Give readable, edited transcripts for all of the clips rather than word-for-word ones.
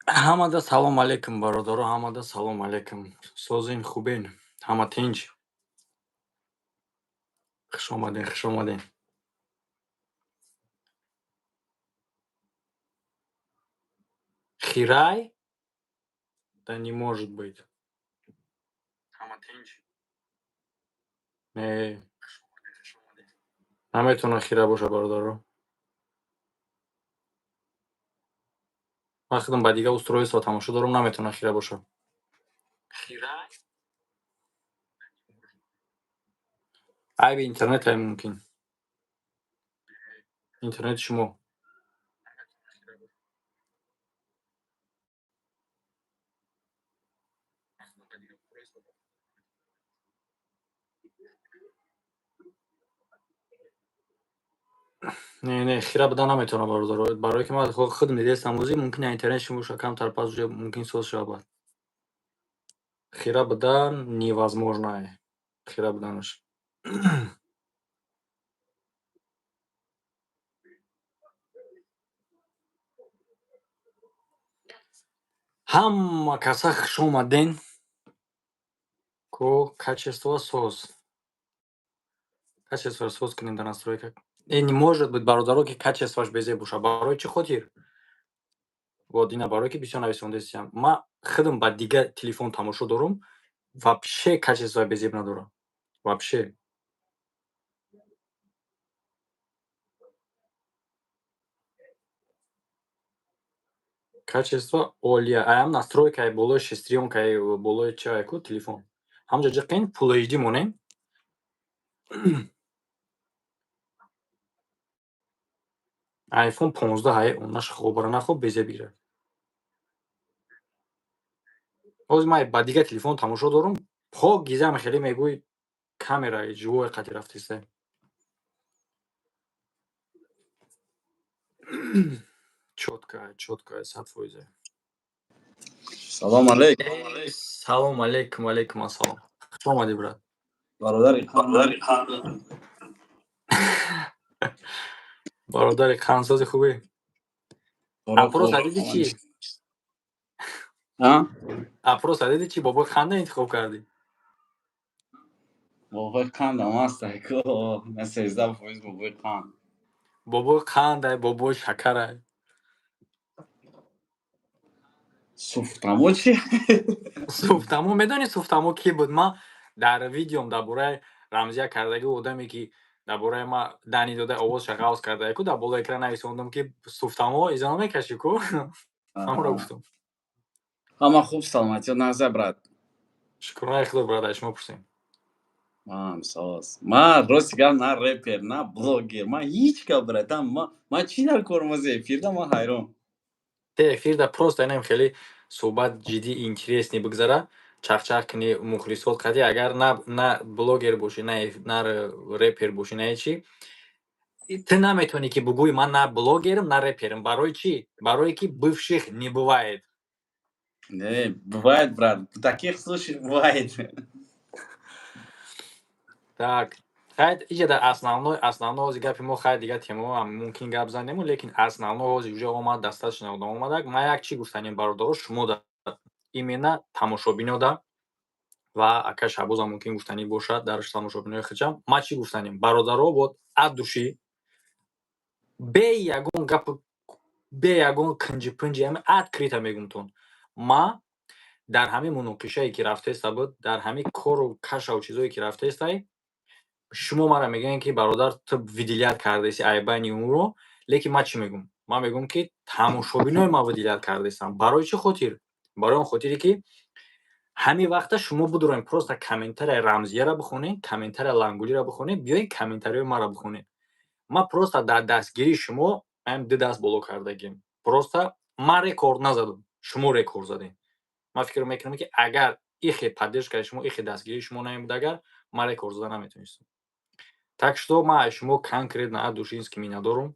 Ҳамада салом алейкум, бародаро, ҳамада салом алейкум. Созин, хубен, ҳама тинҷ. Хуш омаден, хуш омаден. Хирай? Да не может быть. Ҳама тинҷ. Не. Наметавонад хира бошад, бародаро. Ман худам ба дигар устройство тамошо дорам, наметавонад хира бошад. Айби интернет мумкин. Интернети шумо. Не, не, хира буда наметавонад, бародаро. Барое ки ман худам дидестам, ӯзи мумкин интернети шумо бошад камтар, пас уже мумкин соз шавад баъд. Хира будан невозможно е. Хира буданаш. Ҳама каса хуш омаден. Ко качество соз. Качество соз кунем дар настройка. Э, не может быть, бародаро, ки качество ш безеб бошад. Барои чӣ хотир? Вот ина барое ки бисёр нависондестиям. Ман худам ба дигар телефон тамошо дорам, вообще качество безеб надорам. Вообще. Качество олия. Аям настройка и болои шестерёнка и болои чиай ку телефон. Ҳамҷо ҷиқин Full HD монем. iPhone 15 ҳай онаш хобара нахоб безеб гирад. Ҳозир ман ба дигар телефон тамошо дорам, пок гизам, хеле мегӯй, камераи живое қати рафтиста. Чётко, чётко, 100%. Салом алейкум. Салом алейкум, алейкум ассалом. Хуш омадӣ, брат. Бародари қанд. Бародари қандсози, хубӣ? Опрос дидӣ чӣ? А? Опрос дидӣ чӣ? Бобои қанда интихоб кардӣ? Бобои қандам ҳастай ко. На, 13% бобои қанд. Бобои қандай, бобои шакарай. Суфтамо чӣ? Суфтамо медонӣ, Суфтамо кӣ буд? Ман дар видеом дар бораи Рамзия кардагӣ, одаме ки дар бораи ма дани дода, овозша ғавз кардае ку, дар болои экран нависондам, ки Суфтамо изо намекашӣ ку, ҳамонро гуфтам. Ҳама хуб, саломатиё нағза, брат? Шукронаи худо, брат, шумо пурсем. Ман соз. Ман рости гап, на репер, на блогер, ман ҳеҷ гап, братан. Ман чӣ дар корм ози эфирда, ман ҳайрон. Те эфирда просто инам хеле суҳбат ҷиддӣ, интересный бигзара, чахчах кунӣ мухлисот қади. Агар на блогер бошӣ, на репер бошӣ, на ҳечи, ту наметавонӣ ки бугӯӣ: «Ман на блогерам, на реперам». Барои чӣ? Барое ки бывших не бывает. Не, бывает, брат, в таких случаях бывает. Так, хайр, иҷа дар основной ҳози гапи мо, хайр, дигар темаҳоам мумкин гап занему, лекин основной ҳози уже омад, достаточно одам омадак. Ман як чӣ гуфтанем, бародаро, шумо да, именно тамошобинода ва ака Шаҳбозам мумкин гуфтанӣ бошад дар тамошобинои хичам. Ман чӣ гуфтанем, бародаро? Вот от души, бе ягон гап, бе ягон кинҷи-пинҷи, ҳами открыто мегумтон: ма дар ҳамин муноқишае ки рафтеста буд, дар ҳамин кору кашаву чизое ки рафтестай, шумо мара мегӯед, ки бародар, ту выделять кардаси айбайни ӯро. Лекин ман чӣ мегӯм? Ман мегӯм, ки тамошобинои ман выделять кардастам. Барои чӣ хотир? Барои он хотире ки ҳамин вақта шумо бидурем, просто комментарияи Рамзияро бихонед, комментарияи Лангулиро бихонед, биёед комментариҳои маро бихонед. Ман просто дар дастгирии шумо ам ду даст боло кардагим. Просто ман рекорд назадам, шумо рекорд задем. Ман фикр мекунам, ки агар ихе поддержка и шумо, ихе дастгирии шумо намебуд, агар ман рекорд зада наметавонистам. Так что ман аз шумо конкретно от души миннатдорум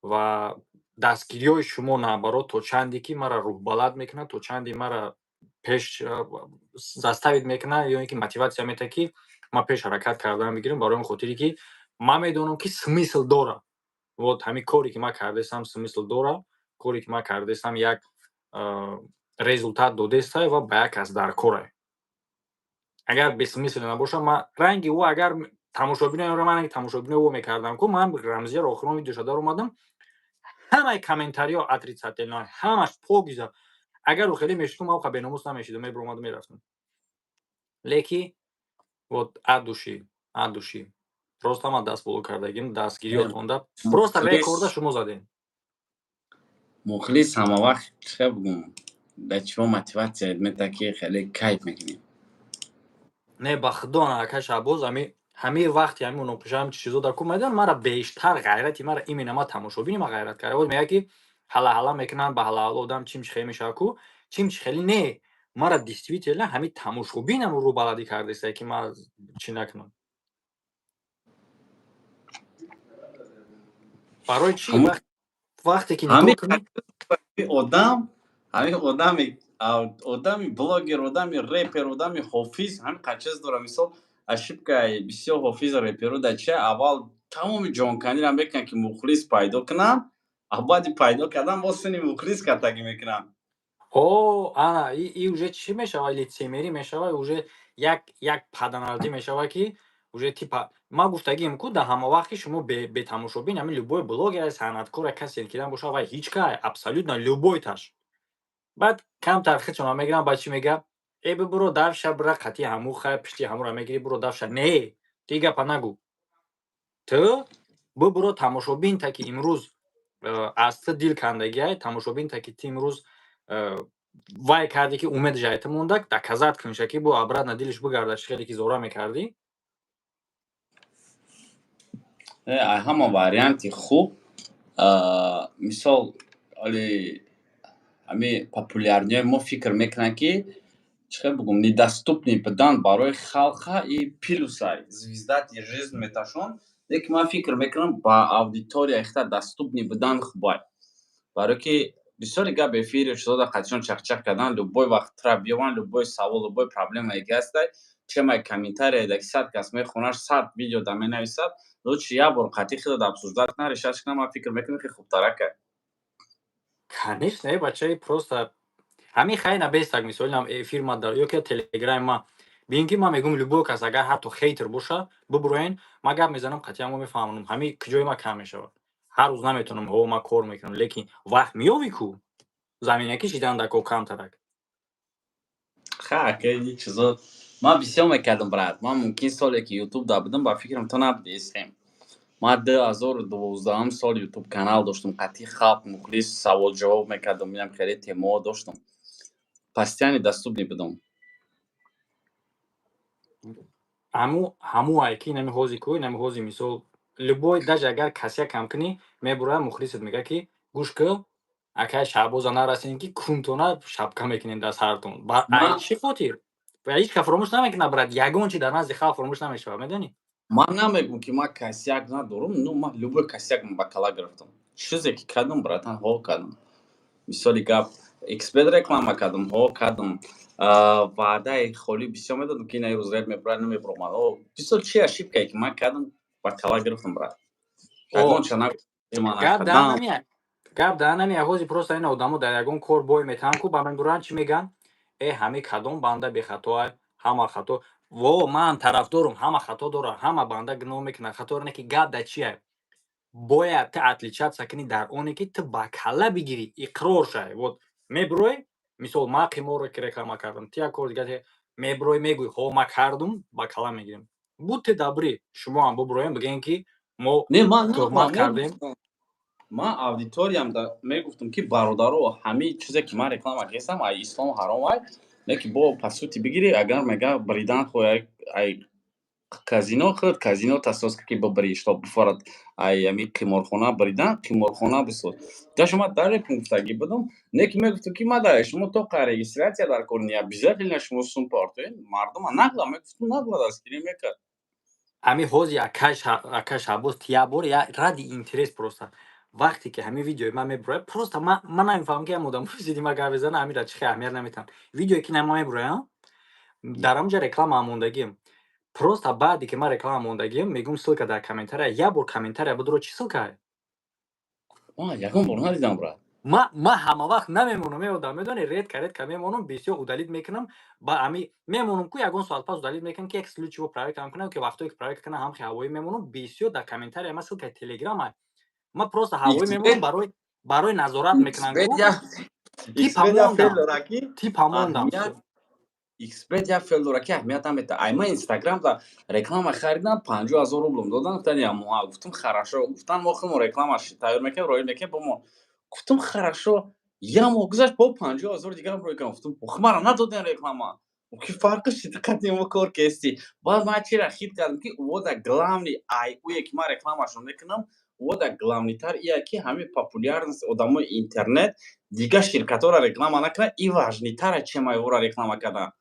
ва дастгириҳои шумо, наоборот, то чанде ки маро рӯҳбаланд мекунад, то чанде маро пеш заставить мекунад ё ин ки мотиватсия метаҳад, ки ман пеш ҳаракат кардан бигирам, барои он хотире ки ман медонам, ки смысл дорад. Вот ҳамин коре ки ман кардаистам, смысл дорад. Коре ки ман кардаистам, як результат додестай ва ба як кас дар корай. Агар бессмысленно набошад, ман ранги ӯ, агар тамошобиноро, ман тамошобинои ӯ мекардам ку, ман Рамзияро охирон видеоша даромадам, ҳамаи комментариҳо отрицательно, ҳамаш покиза. Агар ӯ хеле мешуд, ман оқа беномус намешидам, мебиромаду мерафтам. Леки вот от души, от души просто ман даст боло кардагим, дастгириётонда просто рекорда шумо задем. Мухлис ҳама вақт, чӣ бигӯм, да чиво мотивация мета, ки хеле кайф мекунем. Не, ба худо, ака Шаҳбоз, ами ҳамаи вақти ҳами муноқиша, ҳами чизо дар ку майдон мара бештар ғайрати мара именно ма тамошобини ма ғайрат карда. Мега, ки ҳала-ҳала мекунанд, ба ҳала-ҳала одам чим-чи хеле мешавад ку, чим-чи хеле не, мара действительно ҳами тамошобинам рӯ баландӣ кардааста, ки ман чӣ накунам. Барои чӣ? Вақте ки нигоҳ кунӣ, одам, ҳамин одами, одами блогер, одами репер, одами ҳофиз ҳамин қачиз дора. Мисол, ошибкаи бисёр ҳофизу реперо дар чи? Аввал тамоми ҷонканиро мекунанд, ки мухлис пайдо кунанд, а баъди пайдо кардан боз сини мухлис катагӣ мекунанд. О, ана и уже чӣ мешавад? Лицемерӣ мешавад, уже як паданардӣ мешавад, ки уже типа ман гуфтагием ку, дар ҳама вақт ки шумо бетамошобин, ҳамин любой блогер, санъаткор, касе ки бошад, вай ҳеҷ кай, абсолютно любой таш. Баъд камтар худшона мегиранд, баъд чӣ мега? Э, бибуро давша, бира қатъи ҳаму, хай, пишти ҳамуро мегирӣ, буро давша. Не, ту и гапа нагӯ. Ту бибуро тамошобинта, ки имрӯз аз ту дил кандагиай, тамошобинта, ки ту имрӯз вай кардӣ, ки умедаш ай ту монда, доказать кунша, ки бо обратно дилаш бигарда, чӣ хеле ки зора мекардӣ. Ҳама варианти хуб, мисол, оли ҳами популярниҳои мо фикр мекунанд, ки, чӣ хел бигӯм, недоступный будан барои халқа и плюсай, звезда ти жизнь меташон. Лекин ман фикр мекунам, ба аудитория ихта доступный будан хубай, барое ки бисёри гап эфири чизода қатишон чахчах кардан, любой вақт тра биёванд, любой савол, любой проблемае ки ҳастай, чемай комментарияе ки 100 кас мехонаш, 100 видео да менависад, лучше як бор қатъи худат обсуждать кунад, решать кунад. Ман фикр мекунам, ки хубтарак. Конечно, бачаи, просто ҳамин хай набестак, мисол, инам эфир ма дар ё ки телеграми ма бин, ки ман мегӯм, любой кас, агар ҳатто хейтер боша, бубуроен, ман гап мезанам қатъиян, мо мефаҳмонам, ҳамин куҷои ма кам мешавад. Ҳар рӯз наметавонам, ҳо, ман кор мекунам, лекин вақт меёвӣ ку, заминаки шидан дар кор камтарак. Ха, чизо ман бисёр мекардам, брат. Ман мумкин соле ки ютуб да будам, ба фикрам, ту набуди эсем. Ман 2012-ум сол ютуб канал доштам, қатъи халқ, мухлис, савол ҷавоб мекардам, инам хеле темаҳо доштам, постоянно доступный будам. Ҳаму ай ки инами ҳози ку, инами ҳози, мисол, любой, даже агар касяк кам кунӣ, мебурад мухлисат, мега, ки гӯш кӯ, акай Шаҳбоза нарасем, ки кунтона шапка мекунем дар сартон. Ба ай чӣ хотир? Ва ҳеҷ кас фаромӯш намекунад, брат, ягон чи дар назди халқ фаромӯш намешавад, медонӣ? Ман намегӯм, ки ман косяк надорам, но ман любой косяк ба кала гирифтам. Чизе ки кардам, братан, ҳо, кардам. Мисоли гап, эксперт реклама кардам, ҳо, кардам. Ваъдаи холӣ бисёр медодам, ки ина рӯз реп мебурад, намебуромад. Бисёр чи ошибкае ки ман кардам, ба кала гирифтам, брат. Ягон ча Гап дар намеяд, гап дар намеяд. Ҳози просто ина одамо дар ягон кор бой метаҳанд ку, ба мебуранд, чӣ мегӯянд? Э, ҳами кадом банда бехатоа? Ҳама хато. Во, ман тарафдорум, ҳама хато дорад, ҳама банда гуноҳ мекунад, хато не, ки гап дар чия? Бояд ту отличаться кунӣ дар оне, ки ту ба калла бигирӣ, иқрор шавӣ. Вот мебурой, мисол, ман қиморро ки реклама кардам, ту як кори дигар мебурой, мегӯӣ: ҳо, ман кардум, ба калла мегирем. Будьте добры, шумоам бубуроем, бигӯем, ки мо тӯҳмат кардем. Ман аудиториям мегуфтам, ки бародаро, ҳамин чизе ки ман реклама кардам, ай ислом ҳаром ай, не ки бо по сути бигирӣ, агар мега бридан хоҳӣ ай казино, худ казино тасос, ки бибирӣ, чтоб бифорад ай ами қиморхона бридан, қиморхона бисоз. Да шума дар гуфтагӣ будам, не ки мегуфтам, ки ма да шумо то регистрация дар кор не обязательно шумо сум партоед, мардума нагла мегуфтам, нагла дастгирӣ мекард. Ҳами ҳози, ака Шаҳбоз, як бор я ради интерес, просто вақте ки ҳамин видеои ман мебурояд, просто ман намефаҳмам, ки ам одамо зидди ман гап мезананд, ҳамира чӣ хел аҳамият наметиҳанд. Видеое ки ман мебуроям, дар ҳамонҷа реклама мондагием. Просто баъде ки ман реклама мондагием, мегӯм: ссылка дар комментария, як бор комментария бидуро, чӣ ссылкае? Ягон бор надидам, брат. Ма ҳама вақт намемонам, меодам, медони, редко, редко мемонам, бисёр удалить мекунам, ба ами мемонам ку, ягон соат пас удалить мекунам, ки як случайво проверка мекунам, ки вақтое ки проверка кунам, ҳам ҳавоӣ мемонам, бисёр дар комментария ма ссылкаи телеграма, ма просто ҳавоӣ мемонам, барои назорат мекунам ку. Типа мондам, типа мондам. Xbet як фел дора, ки аҳамият намета. Ай ма Инстаграмда реклама харидам, 50 000 рублм додан, гуфтан ямоҳа. Гуфтум: «Хорошо». Гуфтан: «Мо худмо реклама тайёр мекунем, роӣ мекунем бо мо». Гуфтум: «Хорошо». Як моҳ гузашт, бо 50 000 дигарам роӣ кардам. Гуфтум: «Мара надодем реклама, ки фарқи шидқати мо кор кести». Баъд ман чира хит кардам, ки вода главный ай уе ки ман рекламашро мекунам, вода главныйтар ия, ки ҳамин популярность одамои интернет дигар ширкатҳоро реклама накунад, и важныйтара, чем айвора реклама кардан.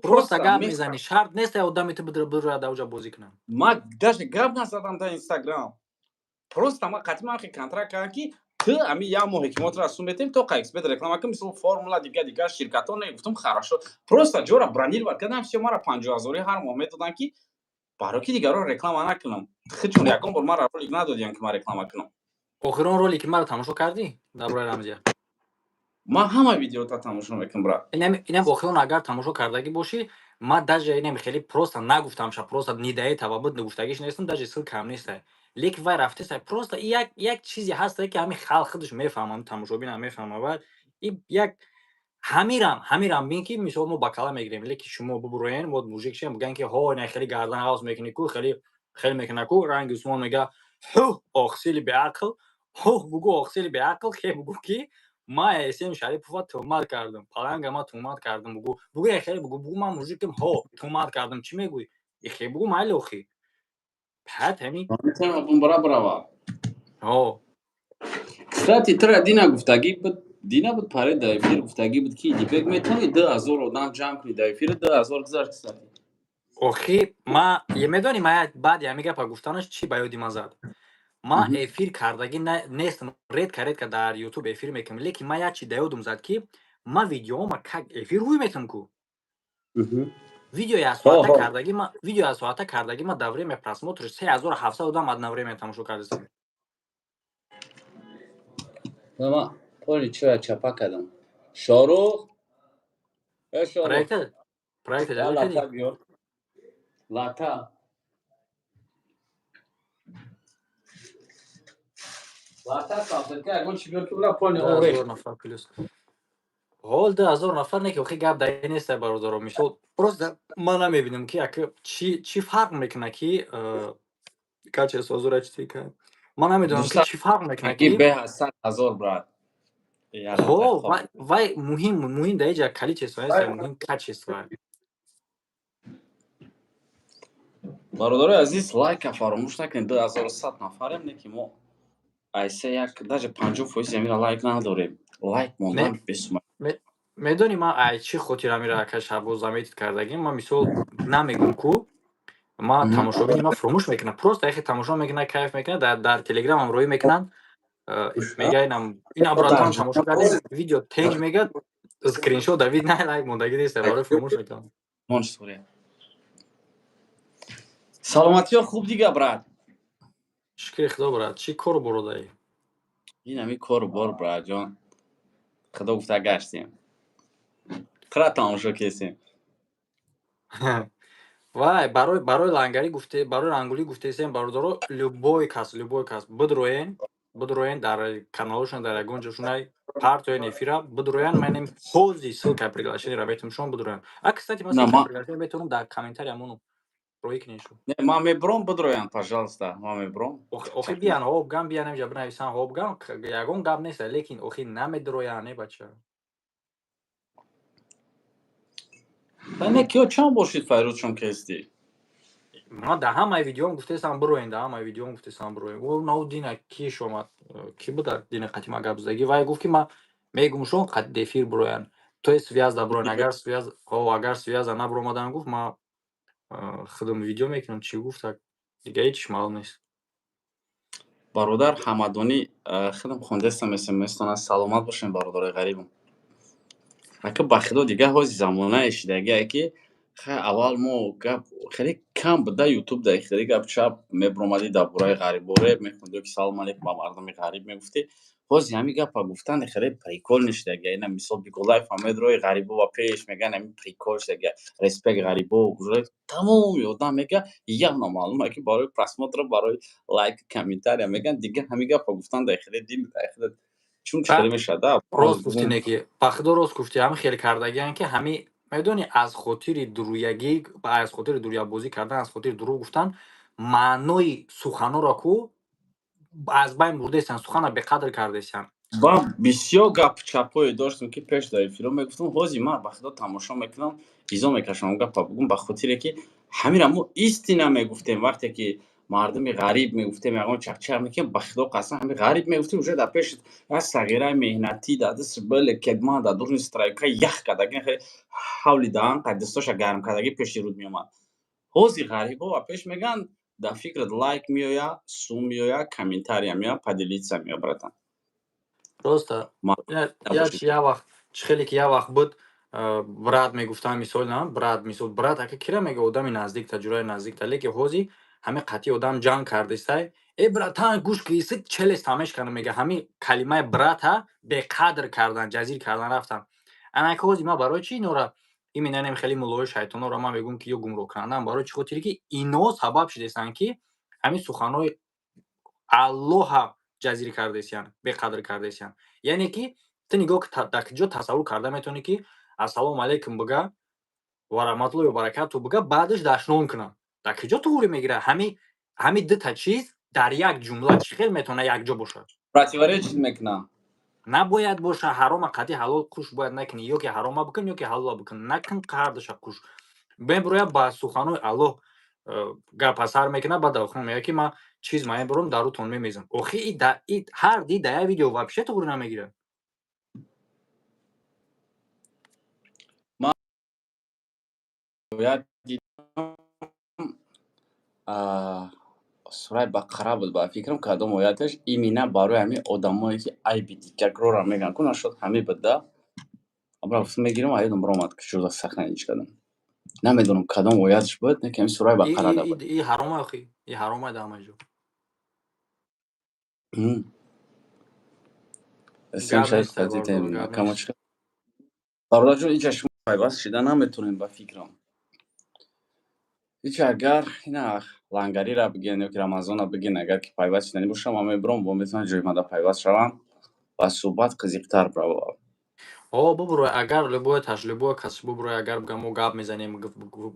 Просто гап мезанӣ, шарт нест одаме ту бирояд ауҷа бозӣ кунам. Ма даже гап назадам дар Инстаграм, просто ма қатъи ман контракт кардам, ки ту ами як моҳе ки мо тура сум метем, то Xbet реклама кун, мисол Формула, дигар дигар ширкатҳо. Не, гуфтум: «Хорошо». Просто ҷора бронировать кардам, всё, мара 50 ҳазорӣ ҳар моҳ медодам, ки барои ки дигарро реклама накунам. Хичун ягон бор мара ролик надодиям, ки ман реклама кунам. Охирон ролики маро тамошо кардӣ дар бораи Рамзия? Ман ҳама видеота тамошо мекунам, брат. Инам охирон агар тамошо кардагӣ бошӣ, ман даже инам хеле просто нагуфтамша, просто нидаи тавабуд гуфтагиш нестам, даже ссылкаам неста, лекин вай рафтеса, просто як чизе ҳаста, ки ҳамин халқ худаш мефаҳмам, тамошобинам мефаҳма. Ва и як ҳамирам бин, ки мисол мо бакала мегирем, лекин шумо бубуроен, мо мужик шем, бигӯян, ки ҳо, ина хеле гардан ҳавз мекунӣ ку, хеле хеле мекуна ку. Ранги Усмон мега: «Ҳуҳ, охсили беақл, ҳуҳ, бугӯ, охсили беақл, хе бугӯ, ки ма Эсем Шарипова туҳмат кардам, паланга ма туҳмат кардам, бугӯ, бугӯ, хеле бугӯ, бугӯ, ман мужикам, ҳо, туҳмат кардам, чӣ мегӯӣ, ихе бугӯ, майли, охи ҳат ҳами». Бара. Ҳо. Кстати, тура дина гуфтагӣ буд, дина буд, паре дар эфир гуфтагӣ буд, ки Идибек метавонӣ 2000 одам ҷамъ кунӣ дар эфири, 2000 гузашт, кстати. Охи, ма медонӣ, ма баъди ҳамин гапа гуфтанаш чӣ ба ёди ман зад? Ма эфир кардагӣ нестам, редко, редко дар Ютуб эфир мекунам, лекин ма як чи да ёдум зад, ки ма видеома как эфир рӯй метам ку. Видео яксоата кардагӣ ма, видео яксоата кардагӣ ма, дар время просмотр 3700 одам одновременно тамошо кардастем. Ма поли чоя чапа кардам. Шорух, э, Шорух. Проекта лата биёр, лата, лата, салфетка, ягон чи биёр, ки була поли. Ҳазор нафар плюс ҳол, 2000 нафар не, ки охи гап дар ин неста, бародаро. Мисол, просто ман намебинам, ки ака чӣ фарқ мекунад, ки качество зура чизе ка ман намедонам, ки чӣ фарқ мекунад, ки бе 100 000, брат. Ҳо, вай муҳим дар иҷа количество нест, муҳим качество. Бародарои азиз, лайка фаромӯш накунед. 2100 нафарем, не ки мо айса як даже 50% амира лайк надорем, лайк мондан бесума. Медонӣ, ман ай чӣ хотир амира, ака Шаҳбоз, заметить кардагим? Ман мисол намегум ку, ман тамошобини ман фуромӯш мекунам, просто яхе тамошо мекунад, кайф мекунад, дар Телеграмам роӣ мекунанд, мега: «Инам ина, братан, тамошо кардем, видео тенҷ», мега, скриншот давид, на лайк мондагӣ нест, барои фуромӯш мекунам. Саломатиё хуб дига, брат? Шукри Худо, брат. Чӣ кору бородаӣ? Ин ҳами кору бор, братҷон, Худо гуфта, гаштем, тура тамошо кесем. Вай, барои лангарӣ гуфте, барои рангулӣ гуфтесем, бародаро, любой кас, любой кас бидроен дар каналошон, дар ягон ҷошунай партоен эфира, бидроян, манем ҳози ссылка приглашениеро метавонам, шумо бидроян. А, кстати, ман ссылка приглашение метавонам дар комментария мону роӣ кунед шу. Не, ман мебуром, бидроян, пожалуйста, ман мебуром. Охи биян, ҳобган биян, инҷа бинависан, ҳобган, ягон гап нест, лекин охи намедроян, е бача. Не, киё чанд бошид, Файрӯзшон кести? Ман дар ҳамаи видеом гуфтесам бироен, дар ҳамаи видеом гуфтесам бироен. О, нав дина киш омад, ки буда дина қатима гап задагӣ, вай гуфт, ки ман мегум шон қад эфир бироян, то есть связьда бироян, агар связь, о, агар связьда набиромадан, гуфт, ман худам видео мекунам, чӣ гуфт, дига ҳеҷ маълум нест. Бародар Ҳамадонӣ, худам хондестам смстона. Саломат бошем, бародарои ғарибам. Ака, ба Худо, дига ҳози замонае шидагие, ки хай, аввал мо гап хеле кам буда Ютуб, да хеле гап чап мебиромадӣ, дар бораи ғарибо реп мехондӣ, ки салом алейкум ба мардуми ғариб мегуфтӣ. Ҳози ҳамин гапа гуфтан хеле прикол нишдага. Ина мисол Бигулаев ҳамед роҳи ғарибо ба пеш меган, ҳамин прикол шдага. Респект ғарибо, уже тамоми одам мега, явно маълума, ки барои просмотр, барои лайк, комментария меган. Дига ҳамин гапа гуфтан дар хеле дил, дар хеле чун хеле мешавад. Рост гуфтӣ, неки ба худо рост гуфтӣ. Ҳамин хеле кардагиан, ки ҳами медонӣ, аз хотири дуруягӣ, аз хотири дуруябозӣ кардан, аз хотири дурӯғ гуфтан маънои суханҳоро ку аз байн бурдаистанд, суханро беқадр кардаистанд. Ба бисёр гапу чапҳое доштам, ки пеш дар эфиро мегуфтам. Ҳозир ман ба худо тамошо мекунам, изо мекашам гапа бугум, ба хотире ки ҳамира мо истина мегуфтем. Вақте ки мардуми ғариб мегуфтем, ягон чақчақ мекунем, ба худо қасам, ҳами ғариб мегуфтем, уже дар пеш як сағираи меҳнатӣ дар дасти били кедман дар дуруни стройка ях кардаги, хеле ҳавли даҳан қад дастоша гарм кардаги пеши руд меомад. Ҳозир ғарибҳо ба пеш мегӯянд, дар фикрат лайк меояд, сум меояд, комментария меояд, поделиться меояд, братан. Просто як вақт чӣ хеле ки як вақт буд, брат мегуфтанд, мисол, на брат, мисол, брат ака кира мега, одами наздикта, ҷураи наздикта, лекин ҳозир ҳамин қатъи одам ҷанг кардистай: «Э, братан, гӯш ки», челест ҳамешкана мега. Ҳамин калимаи брата беқадр кардан, ҷазир кардан рафтан. Анака ҳозир ман барои чӣ инора именно нем, хеле муллои шайтонҳоро ман мегӯям, ки ё гумроҳкунандаам? Барои чӣ хотире ки ино сабаб шудестанд, ки ҳамин суханҳои Аллоҳа ҷазир кардесиянд, беқадр кардесиянд. Яъне ки ту нигоҳ, дар ҷо тасаввур карда метавонӣ, ки «Ассалому алайкум» бига, «Ва раҳматуллоҳи ва баракату» бига, баъдаш дашном кунад? Дар куҷо туғри мегирад? Ҳами дута чиз дар як ҷумла чӣ хел метавонад якҷо бошад? Противоречит мекунам. Набояд боша. Ҳарома қатъи ҳалол қуш бояд накунӣ. Ё ки ҳарома бикун, ё ки ҳалола бикун, накун ҳардуша қуш. Мебурояд, ба суханҳои Аллоҳ гап асар мекунад, баъд дар охир мегӯяд, ки ман чиз мебурам, дар рӯтон мемезам. Охи ҳар ди дар як видео вообще туғри намегирад. Ман бояд дидам, сураи Бақара буд ба фикрам, кадом ояташ именно барои ҳамин одамое, ки айби дигарро мегӯянд ку, нашуд, ҳамин буд да. Абра мегирам, аёдам баромад, ки шуда сахна кардам. Намедонам, кадом ояташ буд, не ки ҳамин сураи Бақара буд. И ҳарома, охи и ҳарома дар ҳама ҷо. Гап нест. Бародарҷон, инҷа шумо пайваст шида наметонем ба фикрам. Ҳеҷ агар ина лангарира бигӯен ё ки Рамазона бигӯен, агар ки пайваст шиданӣ бошам, ман мебурам, бо метавонанд ҷои мада пайваст шаванд ва суҳбат қизиқтар биравад. О, бубурой, агар любой таш, любой кас бубурой, агар биган, мо гап мезанем,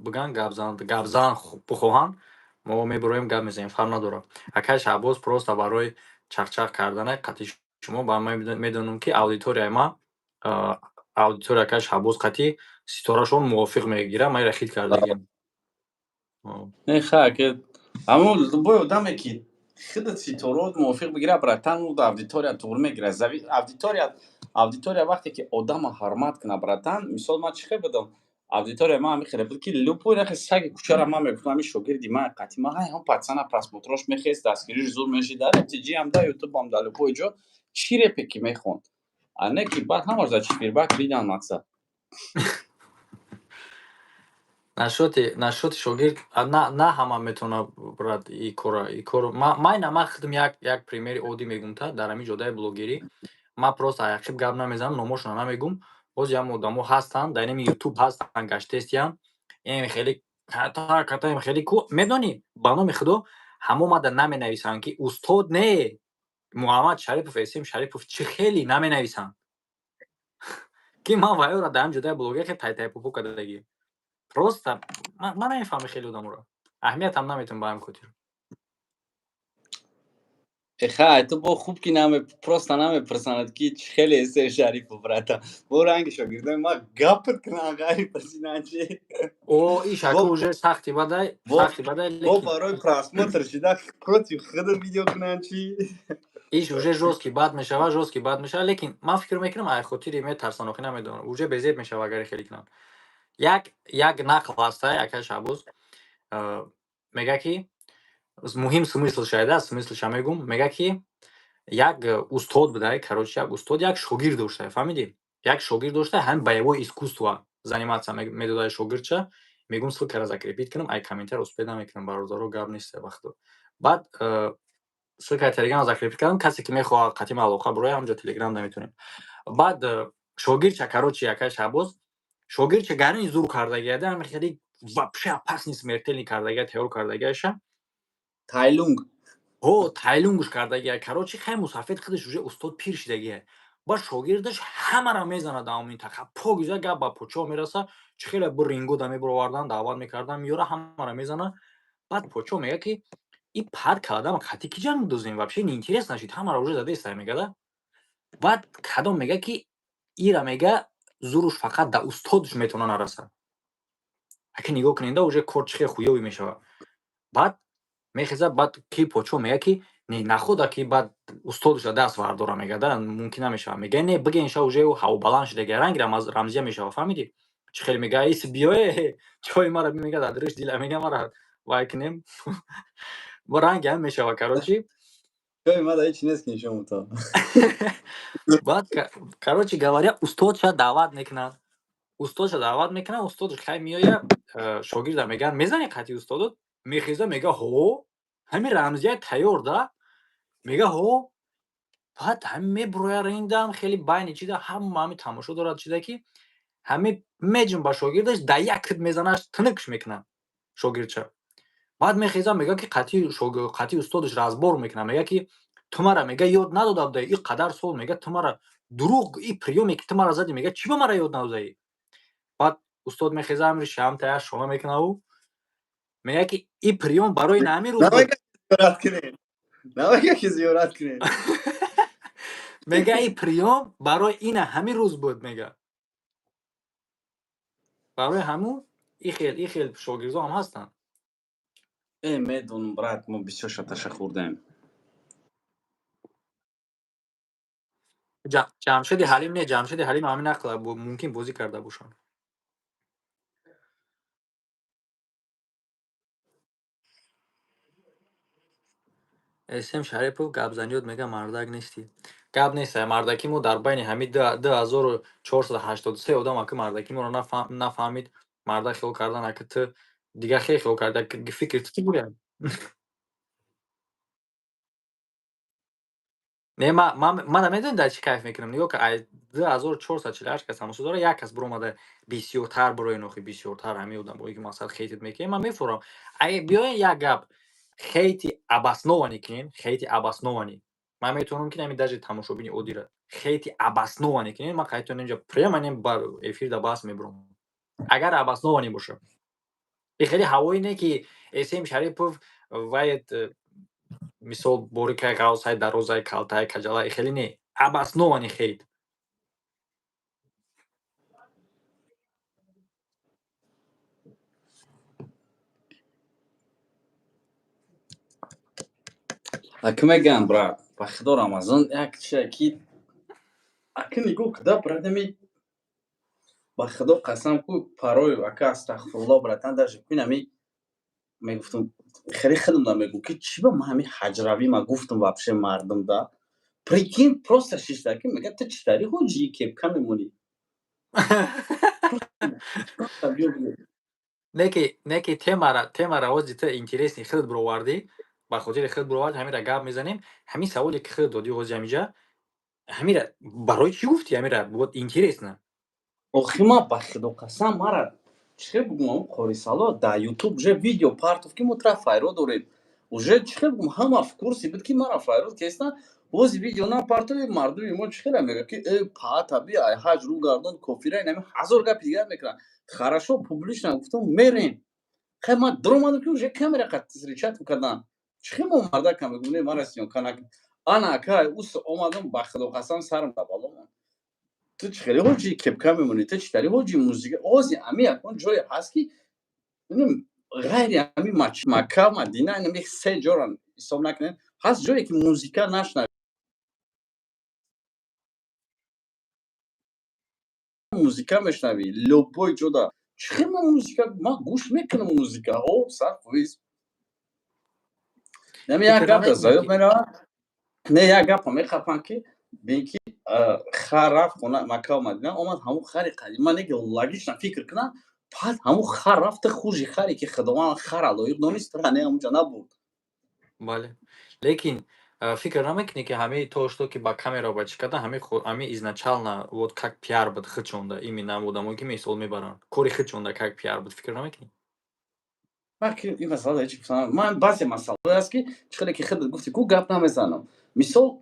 биган, гапзан, гапзан бихоҳанд, мо мебуроем, гап мезанем, фарқ надорад. Акай Шаҳбоз просто барои чақчақ кардана қатъи шумо ба ман медонам, ки аудиторияи ман, аудитория акай Шаҳбоз қатъи ситорашон мувофиқ мегирад, ман инро хит кардагиам. Не, ха, ки ҳамон любой одаме, ки худат ситораот мувофиқ бигирад, братан, ӯ аудитория туғри мегирад. Аудитория вақте ки одама ҳурмат кунад, братан, мисол, ман чӣ хел будам, аудитория ман ҳамин хеле буд, ки любой рахи саги кӯчара ман мегуфтам, ҳамин шогирди ман, қатъи ман, ҳай ҳам пацана просмотрош мехест, дастгириш зур мешид дар МТГ ам, дар Ютубам, дар любой ҷо чӣ репе ки мехонд. А не ки баъд ҳамаш дар четвербак дидан мақсад. Нашоти шогирд на ҳама метавонад, брат, и кора, и кор. Ман ина, ман худам як примери оддӣ мегӯм та дар ҳамин ҷодаи блогерӣ ман просто аяқиб гап намезанам, номошонро намегӯм. Боз ям одамо ҳастанд, дар инами Ютуб ҳастанд, гаштестиянд, ин хеле ката ката хеле ку медонӣ, ба номи Худо, ҳамо мада наменависанд, ки устод не, Муҳаммад Шарипов, Эсем Шарипов, чӣ хеле наменависанд, ки ман ваёра дар ҳамин ҷодаи блогер хеле тай-тай пупу кардагӣ. Просто ман намефаҳмам хеле одаморо, аҳамиятам наметавон ба ҳамин хотир. Хай, ту бо хуб ки наме, просто намепурсанад, ки чӣ хеле Эсем Шарипов, брата. Бо ранги шогирдои ма гапат кунанд, ғайри пурсинанд чи. О, иш ака уже сахти бадай, сахти бадай. Бо барои просмотр шида против худат видео кунанд чи. Иш уже жёсткий бад мешавад, жёсткий бад мешавад, лекин ман фикр мекунам, ай хотири метарсанд, охи намедонам, уже безеб мешавад, агаре хеле кунанд. Як нақл ҳастай, акай Шаҳбоз, мега, ки муҳим смысл шайда, смыслша мегум. Мега, ки як устод будай, короче, як устод як шогирд доштай, фаҳмидӣ? Як шогирд доштай, ҳамин боевое искусство заниматься медодай шогирдша. Мегум, ссылкаро закрепить кунам, ай комментарий успеть намекунам, бародаро, гап нест вақто. Баъд Ссылкаи Телеграм закрепить кардам. Касе ки мехоҳад қатъи алоқа бирояд, ҳамҷо Телеграм наметонем. Баъд шогирдча, короче, якай Шаҳбоз шогирдча гарини зур кардагиада, ҳами хеле вообще опасный, смертельный кардагия, тайёр кардагиаша. Тайлунг. Ҳо, тайлунгш кардагия. Короче, хай, мусафед худаш уже устод, пир шидагия. Баъд шогирдаш ҳамаро мезанад дар он минтақа. Покиза гап ба почо мераса, чӣ хеле бу рингода мебуровардан, даъват мекардан, меёра, ҳамаро мезана. Баъд почо мега, ки и пар кардам, қати ки ҷанг дозем, вообще неинтересно шид, ҳамаро уже задеста, мегада. Баъд кадом мега, ки ира, мега, зуруш фақат да устодаш метавона нарасад. Аки нигоҳ куненда, уже кор чӣ хел хуёвӣ мешавад. Баъд мехезад, баъд ки почо мега, ки не, находа, ки баъд устодаша даст вардора, мега, да мумкин намешавад. Мега, не, бигенша, уже ҳавобаланд шуда, ранги Рамзия мешавад, фаҳмидӣ? Чӣ хеле мега, ис биёе, чои мара, мега, дар дириш дила, мега, мара вай кунем, бо ранги ҳам мешавад, короче. Ҷои мада ҳеч нест, ки нишон бутам. Баъд, короче говоря, устодша даъват мекунад, устодша даъват мекунад, устодаш хай меояд, шогирда мегӯяд: «Мезанӣ қати устодот?» Мехеза, мега: «Ҳо, ҳами Рамзия тайёр да», мега, ҳо. Баъд ҳами мебурояд рингдам, хеле байни чида, ҳама ҳами тамошо дорад, чида, ки ҳами меҷум ба шогирдаш да як кит мезанаш, тунукш мекунад шогирдша. Баъд мехеза, мега, ки қати устодаш разбор мекунад, мега, ки ту мара, мега, ёд надода будаи ин қадар сол, мега, ту мара дурӯғ и приёме ки ту мара задӣ, мега, чӣ ба мара ёд надодаӣ? Баъд устод мехеза, амри шамтая шона мекунаву мега, ки и приём барои на ҳамин рӯз буд. Намега, ки зиёрат кунед. Мега, и приём барои ина ҳамин рӯз буд, мега, барои ҳамун и хел шогирдо ҳам ҳастанд. Медонам, брат, мо бисёр шаташа хӯрдаем. Ҷамшеди Ҳалим не, Ҷамшеди Ҳалим ҳамин нақла мумкин бозӣ карда бошанд. См Шарипов гапзаниёт, мега, мардак нестӣ. Гап нест, мардаки мо дар байни ҳамин 2483 одам, ака, мардаки моро нафаҳмид, мардак хиёл кардан, ака, ту дигар хел хиёл карда, фикри ту чӣ гӯяд? Не, мана медонӣ, дар чӣ кайф мекунам? Нигоҳ кун, ай 2448 кас тамошо дора, як кас биромада, бисёртар бироен, охи бисёртар ҳамин одамое ки мақсад хейтит мекунем, ман мефурам. Ай биёен, як гап, хейти обоснованный кунем, хейти обоснованный. Ман метавонам, ки ҳамин даже тамошобини оддира хейти обоснованный кунем, ман қайтон инҷа прямо нем ба эфирда баҳс мебурам. Агар обоснованный боша. И хеле ҳавои не, ки Эсем Шарипов вайет, мисол, борикай, ғавсай, дарозай, калтай, каҷалай, хеле не. Обоснованный хейт. Ака, мегӯям, брат, ба худо, Рамазон як чизе ки, ака, нигоҳ куда, брат, ами ба худо қасам ку, парои, ака, астағфирулло, братан, даже кун ами мегуфтам, хеле худам да мегӯм, ки чӣ ба ман ҳами ҳаҷравӣ ма гуфтам вообще мардум да, прикинь, просто шишта ки мега: «Ту чӣ тари ҳоҷи кепка мемонӣ?» Просто биё бигӯ. Не ки темара ози ту интересный худат бировардӣ, ба хотири худ бировард, ҳамира гап мезанем. Ҳамин саволе ки худат додӣ ҳози ҳамиҷа, ҳамира барои чӣ гуфтӣ ҳамира? Вот интересно. Охи, ма ба худо қасам, мара чӣ хел бугум, ам қорисало дар Ютуб уже видео партов, ки мо тра файро дорем, уже чӣ хел бугум, ҳама в курсе буд, ки мара файрод кестан. Бози видео напартови, мардуми мо чӣ хела мега, ки э паата би, ай ҳаҷ рӯ гардон, кофира, инами ҳазор гапи дигар мекунанд. Хорошо, публично гуфтам, мерем. Хай, ман дуромадам, ки уже камера қат встречать кардам. Чӣ хел мо мардакам мегум, не, мара съёмка накун. Ана, ака, ус омадам, ба худо қасам, сарам да боло монд. Ту чӣ хеле ҳоҷи кепка мемонӣ, ту чӣ тари ҳоҷи музика? Ози ами ягон ҷое ҳаст, ки ғайри ами Макка, Мадина, инами се ҷора ҳисоб накунем, ҳаст ҷое, ки музика нашнавӣ, музика мешнавӣ любой ҷода? Чӣ хел ман музика, ман гӯш мекунам музика, ҳо, 100%. Нами як Фикр гап да намекунӣ, заёд ки меравад, не, як гапа мехапам, ки бин, ки хар рафт хона Маккаву Мадина, омад, ҳамун хари қадима не, ки логично фикр кунам, баъд ҳамун хар рафта, хужи харе, ки Худованд хара лоиқ донист, не, ҳамунҷа набурд. Бале. Лекин Фикр намекунӣ, ки ҳамаи то что ки ба камера ба чӣ кардан, ҳамин изначально вот как пиар буд худшонда, именно одамое, ки мисол мебаранд, кори худшонда как пиар буд, фикр намекунӣ? Ман ки ин масъала ҳеҷ ман баъзе масъалаҳое аст, ки чӣ хеле ки худат гуфтӣ ку, гап намезанам. Мисол,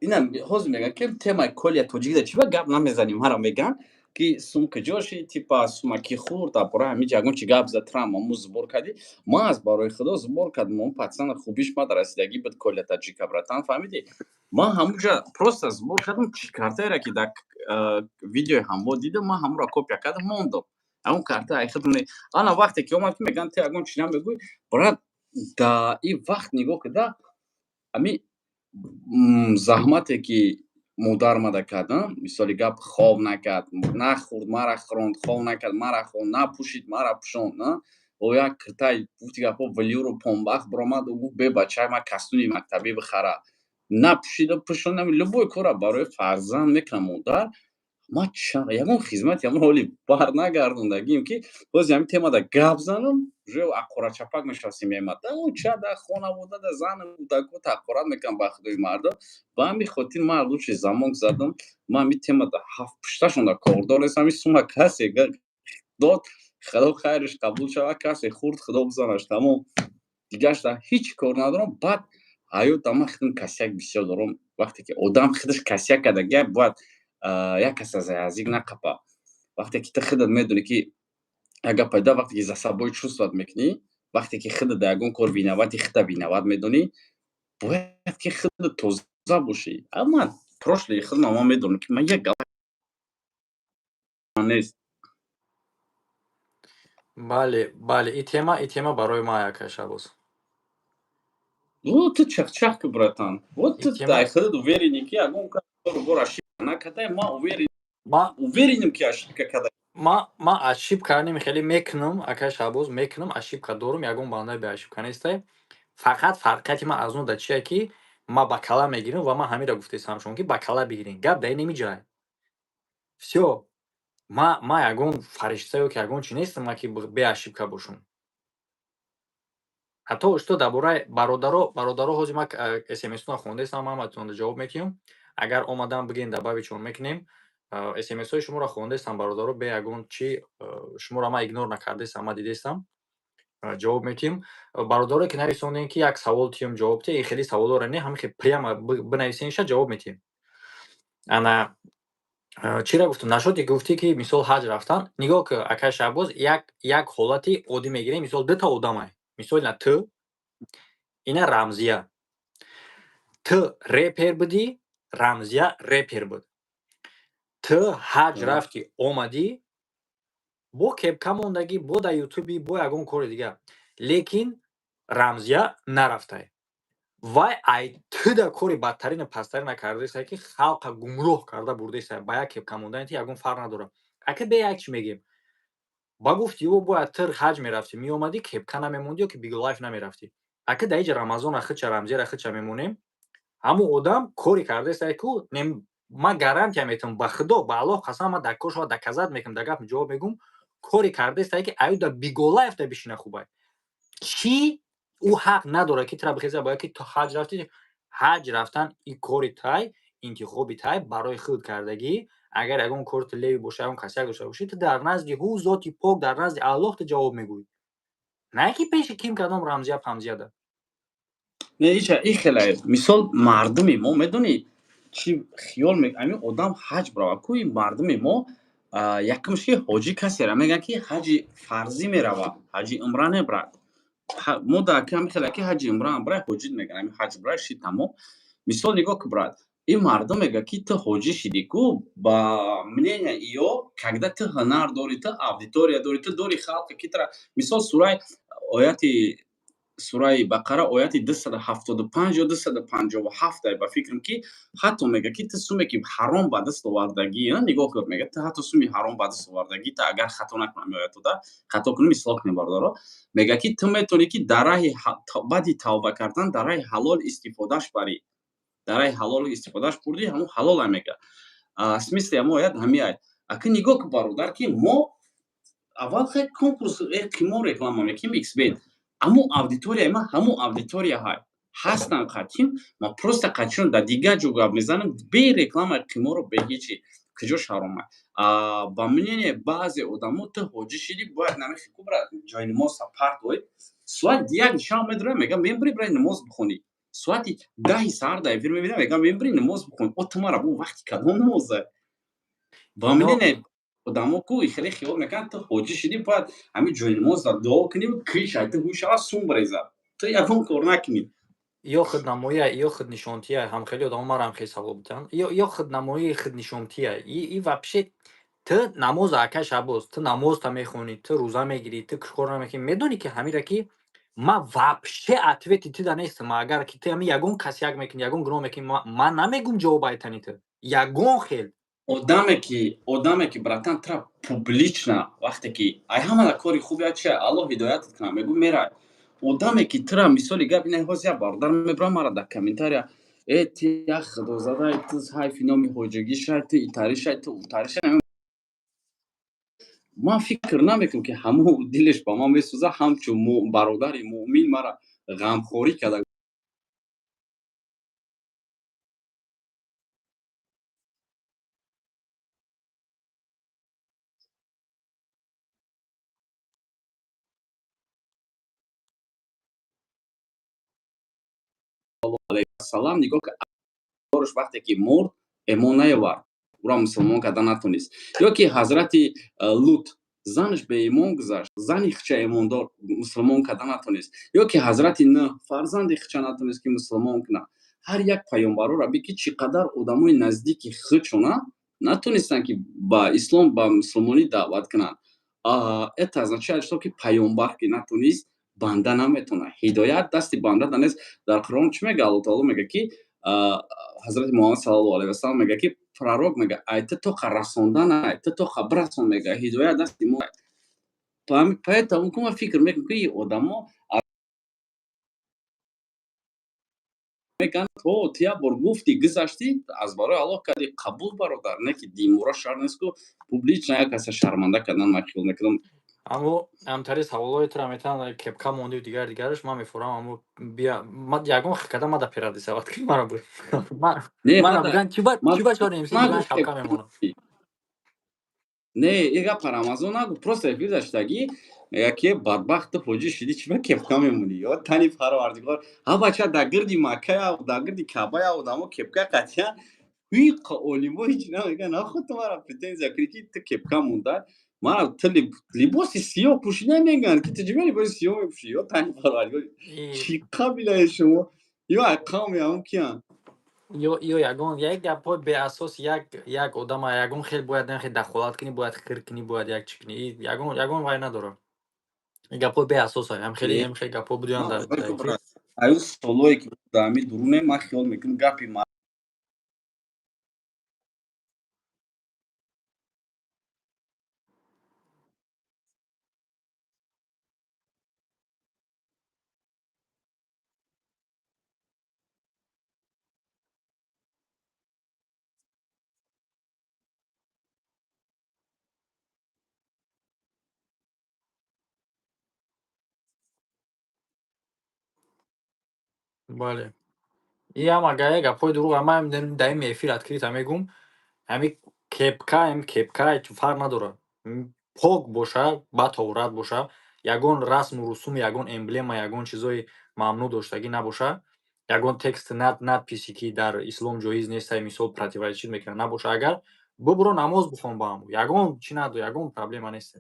инам ҳозир мегӯям, ки темаи Колия Тоҷикида чӣ ба гап намезанем. Ҳара мегӯянд, ки сум куҷоши, типа сума ки хӯрд, дар бораи ҳамин ягон чи гап зад, трам аму сбор кардӣ. Ман аз барои худо сбор кардам. Он пацана хубиш мад расидагӣ буд, Коля Таҷика, братан, фаҳмидӣ? Ман ҳамуҷа просто сбор кардам. Чӣ картаеро ки дар видеои ҳамво дидам, ман ҳамуро копия кардам, мондам. Ҳамон карта ай худам. Ана вақте ки омад, ки мегӯянд, ту ягон чи намегӯӣ, брат, да ин вақт нигоҳ кида, ами заҳмате ки модар мада кардам, мисоли гап, хоб накард, нахӯрд, мара хӯронд, хоб накард, мара хонд, напӯшид, мара пӯшонд, бо як киртаи, гуфти гапҳо, велюру помбах биромаду гуфт: «Бе, бачаи ман, костюми мактабӣ бихара». Напӯшида пӯшонд. Любой кора барои фарзанд мекунам модар. Ман ягон хизмати ҳамон ҳоли бар нагардондагим, ки боз ҳамин темада гап занам, уже аққорачапак мешавад семьяи ма. Да уча да хонавода да зану кӯдако таҳқорат мекунам, ба худои мардо. Ба ҳамин хотир ман лучше замок задам. Ман ҳамин темада ҳафт пушташонда кордор нестам. Ҳамин сума касе дод, худо хайриш қабул шавад, касе хурд, худо бизанаш, тамом. Дигашта ҳеҷ кор надорам. Баъд ҳаётам ман худам косяк бисёр дорам. Вақте ки одам худаш косяк кардагия, бояд як кас аз язик нақапа. Вақте ки ту худат медонӣ, ки як гап пайда, вақте ки за собой чувствовать мекунӣ, вақте ки худат дар ягон кор виновати, худта виноват медонӣ, бояд ки худат тоза бошӣ. Амма прошлые худам ман медонам, ки ман як гап нест. Бале, и тема барои ман, акай Шабоз. Ну, ту чахчах ки, братан, вот И ту тема дар худат уверенӣ, ки ягон бор ошибка накардай. Ман уверен, ма уверенем, ки ошибка карда. Ма ошибка нем, хеле мекунам, акай Шабоз, мекунам, ошибка дорум, ягон бандаи беошибка нестай. Фақат фарқияти ман аз он дар чие, ки ма ба кала мегирам ва ман ҳаминро гуфтаистам шумо, ки ба кала бигирем. Гап дар ин ҷай. Всё. Ма ягон фаришта ё ки ягон чи нестам, ма ки беошибка бошам. Ҳатто что дар бораи бародаро, ҳозир ма смсҳоро хондаистам, ҳаматонро ҷавоб медиҳам. Агар омадан бигӯен, добавитьшон мекунем. СМСҳои шуморо хондаистам, бародаро, бе ягон чи шуморо ман игнор накардаистам, ман дидаистам. Ҷавоб медиҳем. Бародарое, ки нависондем, ки як савол тиём, ҷавоб диҳ, хеле саволҳоро не, ҳамин хел прямо бинависенша, ҷавоб медиҳем. Ана чиро гуфтам? Нашуд, ки гуфтӣ, ки мисол ҳаҷ рафтан. Нигоҳ кун, акай Шаҳбоз, як ҳолати оддӣ мегирем. Мисол, дута одамай. Мисол, ина ту, ина Рамзия. Ту репер будӣ, Рамзия репер буд. Ту ҳаҷ рафтӣ, омадӣ, бо кепка мондагӣ, бо дар ютуби, бо ягон кори дигар. Лекин Рамзия нарафтай. Вай ай туда кори бадтарину пасттарина кардаистай, ки халқа гумроҳ карда бурдаистай. Ба як кепка мондани ту ягон фарқ надорад. Ака, бе як чӣ мегӯем? Ба гуфти ӯ, бояд ту ҳаҷ мерафтӣ, меомадӣ, кепка намемондӣ ё ки биглайф намерафтӣ. Ака, дар иҷа Рамазона худша, Рамзияра худша мемонем. Ҳамун одам коре кардаистай ку, ман гарантия метавам, ба худо, ба Аллоҳ қасам, ман дар кор доказать мекунам, дар гап ҷавоб мегӯм, коре кардаистай, ки аю дар биголайф да бишина хубай. Чӣ ӯ ҳақ надорад, ки тура бихеза, бояд ки ту ҳаҷ рафтӣ. Ҳаҷ рафтан и кори тай, интихоби тай, барои худ кардагӣ. Агар ягон кори ту левый боша, ягон касяк дошта бошӣ, ту дар назди ҳу зоти пок, дар назди Аллоҳ ту ҷавоб мегӯӣ, на ки пеши ким, кадом Рамзия памзияда. Не, ича и хеле мисол, мардуми мо, медонӣ чӣ хиёл, ҳамин одам ҳаҷ бирава ку, ин мардуми мо якумш, ки ҳоҷӣ касера мегӯянд, ки ҳаҷи фарзӣ мерава, ҳаҷи умра небрад. Мо дар ҳами хеле ки ҳаҷи умра брай, ҳоҷӣ мегӯянд, ҳами ҳаҷ брай ши, тамом. Мисол, нигоҳ ку, брат, ин мардум мегӯяд, ки ту ҳоҷӣ шидӣ ку, ба мнения ё когда ту ҳунар дорӣ, ту аудитория дорӣ, ту дори халқе ки тра. Мисол, сураи ояти, сураи Бақара, ояти 275 ё 257, ба фикрам, ки ҳатто мега, ки ту суме ки ҳаром ба даст овардагӣ, нигоҳ кун, мега, ту ҳатто суми ҳаром ба даст овардагӣ, ту агар хато накунам оятода, хато кунем, ислоҳ кунем, бародаро, мега, ки ту метавонӣ, ки дар раҳи баъди тавба кардан дар раҳи ҳалол истифодаш барӣ. Дар раҳи ҳалол истифодаш бурдӣ, ҳамун ҳалола, мега. Смысли ҳамон оят ҳамин ай. Аки нигоҳ кун, бародар, ки мо аввал хел конкурс қимор реклама мекунем, xbet, аммо аудиторияи ман ҳамун аудитория ҳай. Ҳастам қатъин, ман просто қатъишон дар дигар ҷо гап мезанам, бе рекламаи қимору бе ҳечи. Куҷо шаромад? Ба мнение баъзе одамо, ту ҳоҷӣ шидӣ, бояд намехи кубра ҷои намоза партой. Соати 1 шаб медурам, мегам, мебури, бирай намоз бихонӣ. Соати 10 саҳар дар эфир мебинам, мегам, мебури, намоз бихонӣ. О, ту мара бо вақти кадом намоза? Ба мнение одамо ку хеле хиёл мекунанд, ту ҳоҷӣ шидӣ, бояд ҳамин ҷои намоза дуо кунӣ, киш ай ту ҳуй шава, сум бирезад, ту ягон кор накунӣ. Ё худнамоия, ё худнишонтия. Ҳам хеле одамо марам хеле савол буданд. Ё худнамоии, худнишонтия. И вообще ту намоз, ака Шабоз, ту намозта мехонӣ, ту рӯза мегирӣ, ту кор намекунӣ, медонӣ, ки ҳамира ки ман вообще ответи ту да нестам. Агар ки ту ҳами ягон касяк мекунӣ, ягон гуноҳ мекунӣ, ман намегум ҷавоб айтани ту ягон хел. Одаме ки, братан, тра публично вақте ки ай ҳамада кори хуб я чи, Аллоҳ ҳидоятат кунад, мегӯ, мерай. Одаме ки тра, мисоли гап, ина ҳоз як бародар мебурам, мара дар комментария: «Э, ти як худозадай, ту ҳайфи номи ҳоҷагӣ шай, ту итари шай, ту утари шай». Ман фикр намекунам, ки ҳамон дилеш ба ман месӯзад, ҳамчун бародари муъмин мара ғамхорӣ карда. Салам, нигоҳ, вақте ки мурд, эмон наёвард, ӯро мусулмон карда натонист. Ё ки ҳазрати Лут занаш беимон гузашт, зани хича имондор мусулмон карда натонист. Ё ки ҳазрати Нӯҳ фарзанди хича натонист, ки мусулмон кунад. Ҳар як паёмбарора би, ки чӣ қадар одамои наздики худшона натонистанд, ки ба ислом, ба мусулмонӣ даъват кунанд. Это означает, что ки паёмбар ки натонист, банда наметавонад. Ҳидоят дасти банда нест. Дар Қуръон чӣ мега? Алло таоло мега, ки ҳазрати Муҳаммад саллаллоҳу алайҳи васалам мега, ки пророк мега, ай ту тоқа расондан, ай ту тоқа бирасон, мега, ҳидоят дасти мо. Поэтому ку ман фикр мекунам, ки одамо мегӯянд: «То ту як бор гуфтӣ, гузаштӣ, аз барои Аллоҳ кардӣ, қабул, бародар». Не ки димура шар нест ку публично як каса шарманда кардан, ман хиёл мекунам. Аммо ҳамтари саволҳои тура метавонад, кепка мондию дигар дигараш, ман мефурам, аммо бия, ягон хикада мада перади сават ки мара мара биган, чӣ ба чор МС диган шапка мемонам. Не, и гапа Рамазон нагу, просто эфир даштагӣ, мега, ки бадбахт, ту ҳоҷӣ шидӣ, чӣ ба кепка мемонӣ? Ё тани Парвардигор, ҳа бача, дар гирди Маккая, дар гирди Каъбая одамо кепка қатъиян, ҳиқа олимо ҳеҷ намеган. Наход ту мара претензия кунӣ, ки ту кепка монда. Мара ту либоси сиёҳ пӯшида, мегӯянд, ки ту чӣ либоси сиёҳ мепӯшӣ? Ё тани Парвардигор, чӣ қабилаи шумо, ё ай қавми ҳамон киянд? Ё ягон як гапҳои беасос, як одама ягон хел бояд нахе дахолат кунӣ, бояд хир кунӣ, бояд як чӣ кунӣ, ягон ягон вай надорам. Гапҳои беасос, ҳам хеле гапҳо будиан дар. Аю солое ки дар ҳамин дуруне, ман хиёл мекунам, гапи Бале, иам агар як гапҳои дурӯғ, ман дар ин эфир открыто мегӯм, ҳами кепка, ҳами кепка фарқ надорад, пок боша, батоҳурат боша, ягон расму русум, ягон эмблема, ягон чизои мамнӯъ доштагӣ набоша, ягон текст, надписи, ки дар ислом ҷоиз нестай, мисол, противоречит мекунад, набоша, агар бубуро, намоз бихон ба ҳаму, ягон чӣ надо, ягон проблема нест.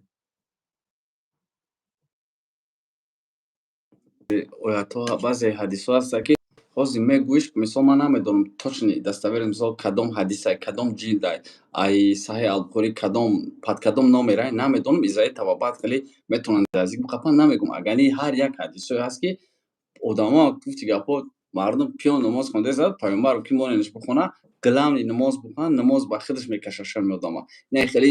Оятҳо, баъзе ҳадисҳо ҳаста, ки ҳозир мегӯиш, мисол, ман намедонам точно достоверно, мисол, кадом ҳадисай, кадом ҷилдай, ай Саҳеҳ Албухорӣ, кадом под кадом номерай, намедонам. Из-за этого баъд хеле метавонанд наздик биқапанд, намегӯм. Агар ҳар як ҳадисҳое ҳаст, ки одамо гуфти гапҳо, мардум пиён намоз хонда зад, паёмбар ки моненаш бихона, главный намоз бихона, намоз ба худаш мекашашами одама. Не, хеле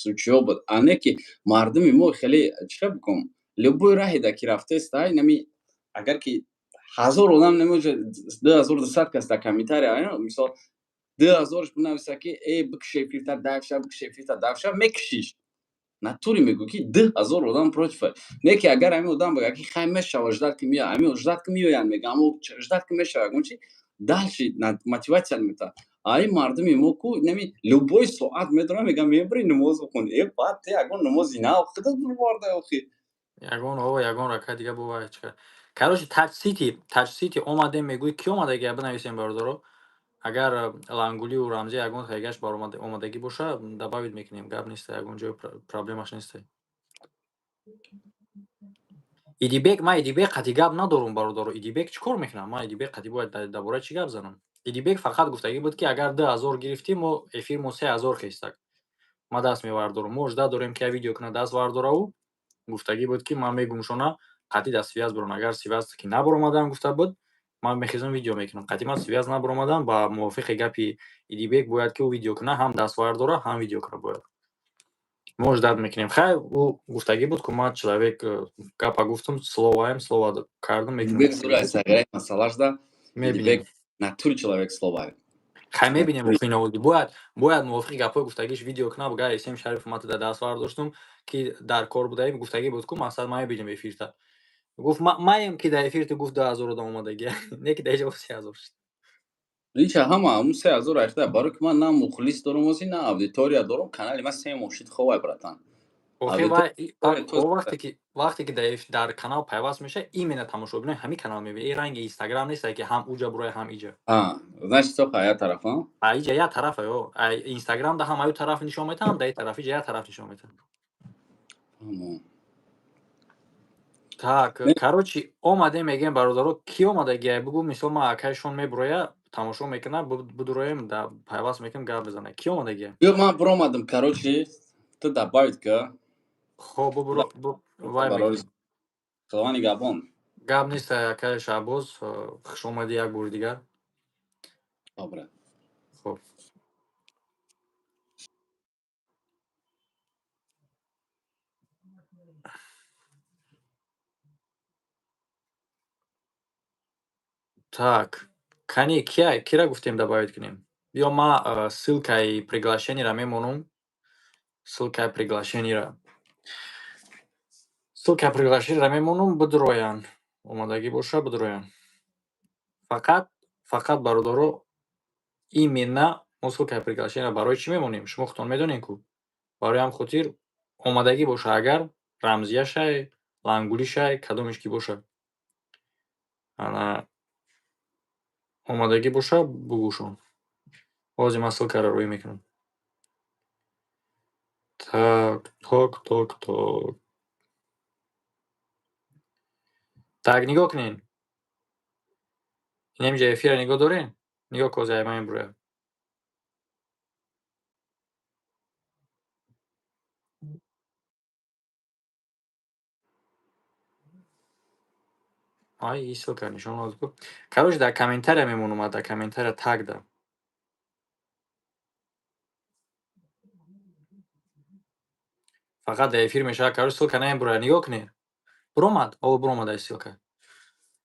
случайҳо буд, а не ки мардуми мо хеле, чӣ хел бикунам, любой раҳеда ки рафтеста, нами агар ки 1000 одам намеоҷа, 2200 кас дар комментария, мисол, 2000-ш бинависа, ки э, бикше эфирта, давша, бикше эфирта, давша, мекишиш. Натуре мегӯ, ки 2000 одам против. Не ки агар ҳамин одам бага, ки хай мешава, ждать ки меояд, ҳамин ждать ки меоянд, мега, аммо ждать ки мешава, ягон чи дальше мотивация мета. А ин мардуми мо ку нами любой соат медорам, мегам, мебари намоз бихони. Э, баъд те ягон намози нав худат бибарда охи. Ягон о ягон ракат дига бува чика. Короче, Таҷ Сити, Таҷ Сити омадем, мегӯй, ки омадагия, бинависем, бародаро. Агар Лангулию Рамзия ягон тайгаш баромадагӣ боша, добавить мекунем, гап неста, ягон ҷои проблемаш неста. Идибек, ман Идибек қати гап надорум, бародаро. Идибек чӣ кор мекунам? Ман Идибек қати бояд дар бораи чӣ гап занам? Идибек фақат гуфтагӣ буд, ки агар 2000 гирифтӣ, мо эфир мо 3000 хестак. Ман даст мевардорам. Мо жда дорем, ки я видео кунад, даст вардораву. Гуфтагӣ буд, ки ман мегумшона, қатъи дар связь бурон. Агар связь ки набаромадам, гуфта буд, ман мехезам, видео мекунам. Қатъи ман связь набаромадам, ба мувофиқи гапи Идибек бояд ки ӯ видео кунад, ҳам даст вардора, ҳам видео кунад бояд. Мо ждать мекунем. Хай, ӯ гуфтагӣ буд, ки ман человек гапа гуфтам, словаем, слово кардам, мекунам. Идибек зура саграи масъалашда. Мебинем. Идибек натури человек слова. Хай, мебинем, охиноводи. Бояд мувофиқи гапҳои гуфтагиш видео кунад, бага Эсем Шариф ман дар даст вардоштум, ки дар кор будаем, гуфтагӣ буд, ку мақсад ман мебинем эфирта. Гуфт, маем, ки дар эфир ту гуфт 2000 одам омадагия. Не ки дар иҷо 3000 шуд. Ича ҳама ҳамун 3000 айхта, барои ки ман на мухлис дорум ози, на аудитория дорум, канали ман 3 моҳ шид ховай, братан. Охи, вай вақте ки дар канал пайваст мешавад, именно тамошобинои ҳамин канал мебинад. Ин ранги Инстаграм нест, ки ҳам уҷа буроя, ҳам иҷа. Значит, тоқа як тараф, а? А иҷа як тарафа, ё. Инстаграм да ҳам аю тараф нишон метаҳад, ҳам да ин тараф, иҷа як тараф нишон метаҳад. Так, короче, омадем, мегӯем, бародаро, кӣ омадагия, бугӯ, мисол, ман акайшон мебуроя, тамошо мекунад, будуроем, да пайваст мекунем, гап мезанад. Кӣ омадагия? Ё, ман буромадам, короче, ту добавить ка. Хоб, бубуро, вай мекунем. Худованд нигаҳбон. Гап нест, акай Шаҳбоз, хуш омадӣ як бори дигар. Добре. Хоб. Так, кани кия, кира гуфтем добавить кунем? Биё, ман ссылкаи приглашениеро мемонам. Ссылкаи приглашениеро. Ссылкаи приглашениеро мемонам, бидроянд. Омадагӣ боша, бидроянд. Фақат, бародаро, именно мо ссылкаи приглашениеро барои чӣ мемонем? Шумо худтон медонед ку. Барои ҳам хотир омадагӣ боша, агар Рамзияшай, Лангулишай, кадомеш ки боша. Ана омадагӣ боша, бугӯшон. Ҳозир ман ссылкаро рӯй мекунам. Так, так, так, так. Так, нигоҳ кунед. Инамиҷа эфирро нигоҳ доред? Нигоҳ ку, ҳозир ман мебуроям. Ай, ин ссылка нишон дод ку. Короче, дар комментария мемонам, дар комментария таг да. Фақат дар эфир мешавад. Короче, ссылка намебурояд. Нигоҳ кунед. Буромад? О, буромад ай ссылка.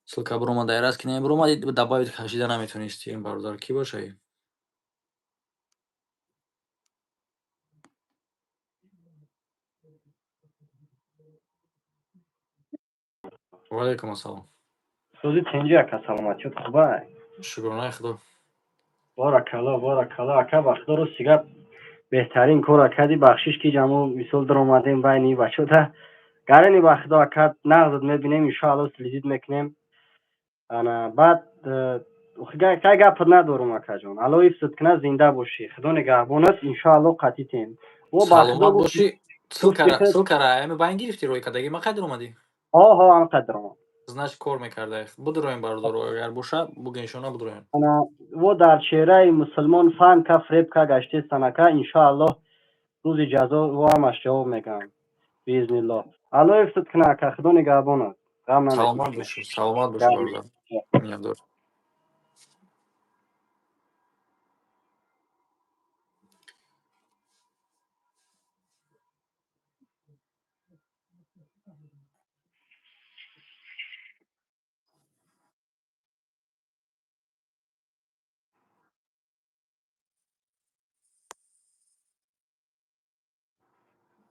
Ссылка буромад, ай раз ки намебуромад, добавить кашида наметонисти. Ин бародар кӣ боша? Ва алайкум ассалом. Сӯзи тинҷи, ака, саломатиёт хубай? Шукронаи Худо. Боракалло, боракалло, ака, ба Худо, рости гап, беҳтарин кора кардӣ. Бахшиш, ки ҷамъу мисол даромадем байни бачота гарани. Ба Худо, ака, нағзат мебинем, иншоалло, следить мекунем. Ана баъд кай гапат надорум, акаҷон. Алло ҳифзат кунад, зинда бошӣ, Худо нигаҳбонат, иншоалло, қатитем. Саломат бошӣ. Ссылкара ами байн гирифтӣ, рӯй кардагӣ, ман қайдар омадӣ? Оҳо, ам қадр омад. Значит, кор мекарда. Будуроем, бародаро, агар боша, бугеншона, будуроем. Во дар чеҳраи мусулмон фан ка, фреб ка гаштестан, ака, иншоаллоҳ, рӯзи ҷазо во ҳамаш ҷавоб мегӯям, биизниллоҳ. Алло ҳифзат кунад, ака, Худо нигаҳбонат, ғам. Саломат бошӣ, саломат бошӣ, бародар, миннатдор.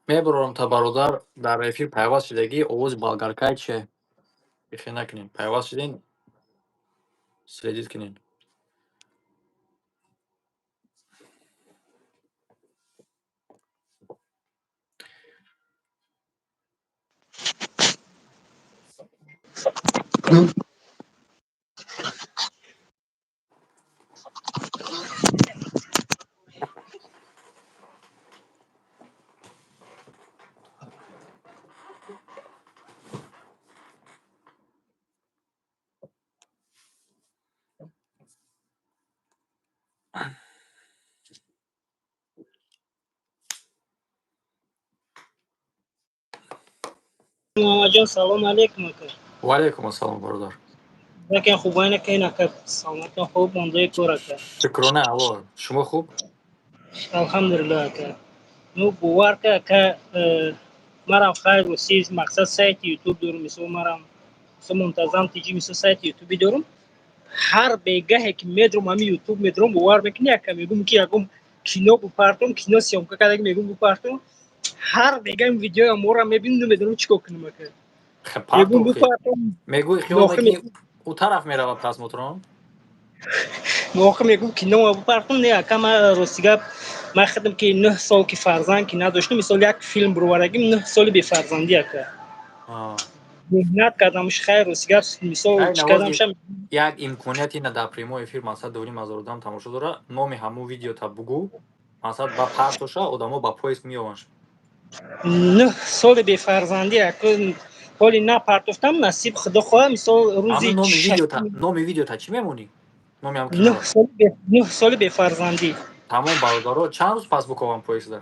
Мебарорам та, бародар, дар эфир пайваст шудагӣ, овози болгаркай че бихе накунед, пайваст шуден, следить кунед. Муҳаммадҷон, салом алейкум, ака. Ва алайкум ассалом, бародар. Ака, хубайн, ака, ака, саломатон, хуб мондаи кор, ака? Шукрона Алло, шумо хуб? Алҳамдулилло, ака. Ну, бовар ка, ака, марам хайр рости, мақсад, сайти Ютуб дорум, мисол, марам мисол мунтазам тиҷи, мисол, сайти Ютуби дорум. Ҳар бегаҳе ки медром, ҳами Ютуб медром, бовар мекунӣ, ака, мегӯм, ки ягон кино бупартом, кино съёмка кардаги, мегӯм, бупартом. Ҳар бегаҳ видеоя мора мебинам, намедонам чӣ кор кунам, ака. Мегӯм, бупартом. Мегӯи, хиёл мекунӣ, ӯ тараф меравад просмотрон. Охир мегӯм, кино бупартом. Не, ака, ма рости гап, ман худам ки 9 сол ки фарзанд ки надоштам, мисол, як филм бировардагим, 9 соли бефарзандӣ, ака, меҳнат кардамш, хайр, рости гап, мисол, чӣ кардамша. Як имконияти ина дар прямой эфир, масалан, дурим ҳазор одам тамошо дора, номи ҳамун видеота бугӯ, масалан, ба партоша одамо ба поиск меёванд. 9 соли бефарзандӣ, ака, ҳоли напартофтам, насиб, худо хоҳа, мисол, рӯзи Номи видеота чӣ мемонӣ? 9 соли бефарзандӣ. Тамом, бародаро, чанд рӯз пас буковам поискда?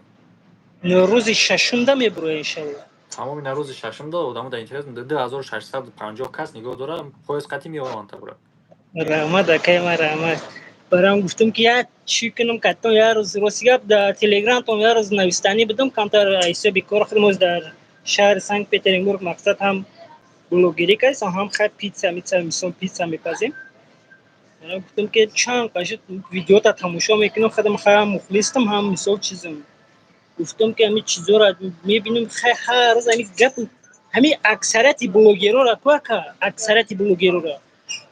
Рӯзи шашумда мебуроя, иншалло. Тамоми на рӯзи шашумда одамо дар интерес, 2650 кас нигоҳ дора, поиск қатӣ меёванд табра. Раҳмат, акай ман, раҳмат. Барам гуфтам, ки як чӣ кунам, каттон як рӯз, рости гап, дар Телеграмтон як рӯз навистанӣ будам, камтар ҳисоби кор худам дар шаҳри Санкт Петербург, мақсад, ҳам блогерӣ кардам, ҳам хай пицца мица, мисол, пицца мепазем. Гуфтам, ки чанд қашид видеота тамошо мекунам, худам хай ҳам мухлистам, ҳам, мисол, чизам. Гуфтам, ки ҳамин чизоро мебинам, хай ҳар рӯз ҳамин гап, ҳамин аксарияти блогерора ку, ака, аксарияти блогерора,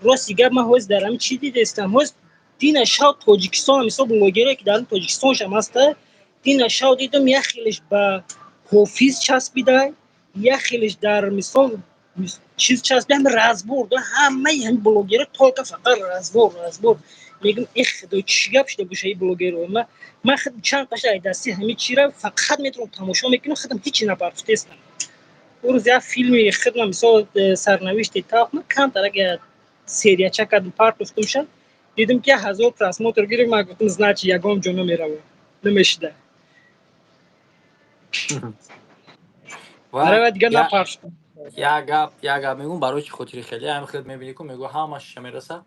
рости гап, ман ҳоз дар ҳамин чӣ дидестам, ҳоз дина шав Тоҷикистон, мисол, блогерое ки дар Тоҷикистоншам ҳаста, дина шав дидам, як хелеш ба Ҳофиз часпида, як хелеш дар, мисол, чиз часпида, ҳами разбор да, ҳамаи ҳами блогеро только фақат разбор, разбор. Мегӯм, э худо, чӣ гап шуда боша и блогеро? Ман худ чанд қаша ай дасти ҳами чира фақат метавонам тамошо мекунам, худам ҳечи напарфтестам. Ӯ рӯз як филми худам, мисол, «Сарнавишти талх», камтар ага серияча кардам, партофтумша, дидам, ки 1000 просмотр гирифт. Ман гуфтам, значит, ягон ҷо намеравам, намешида. Барава дигар напарфтам. Як гап мегӯм, барои чӣ хотири хеле ҳами хел мебинӣ ку, мегӯ, ҳама шиша мераса.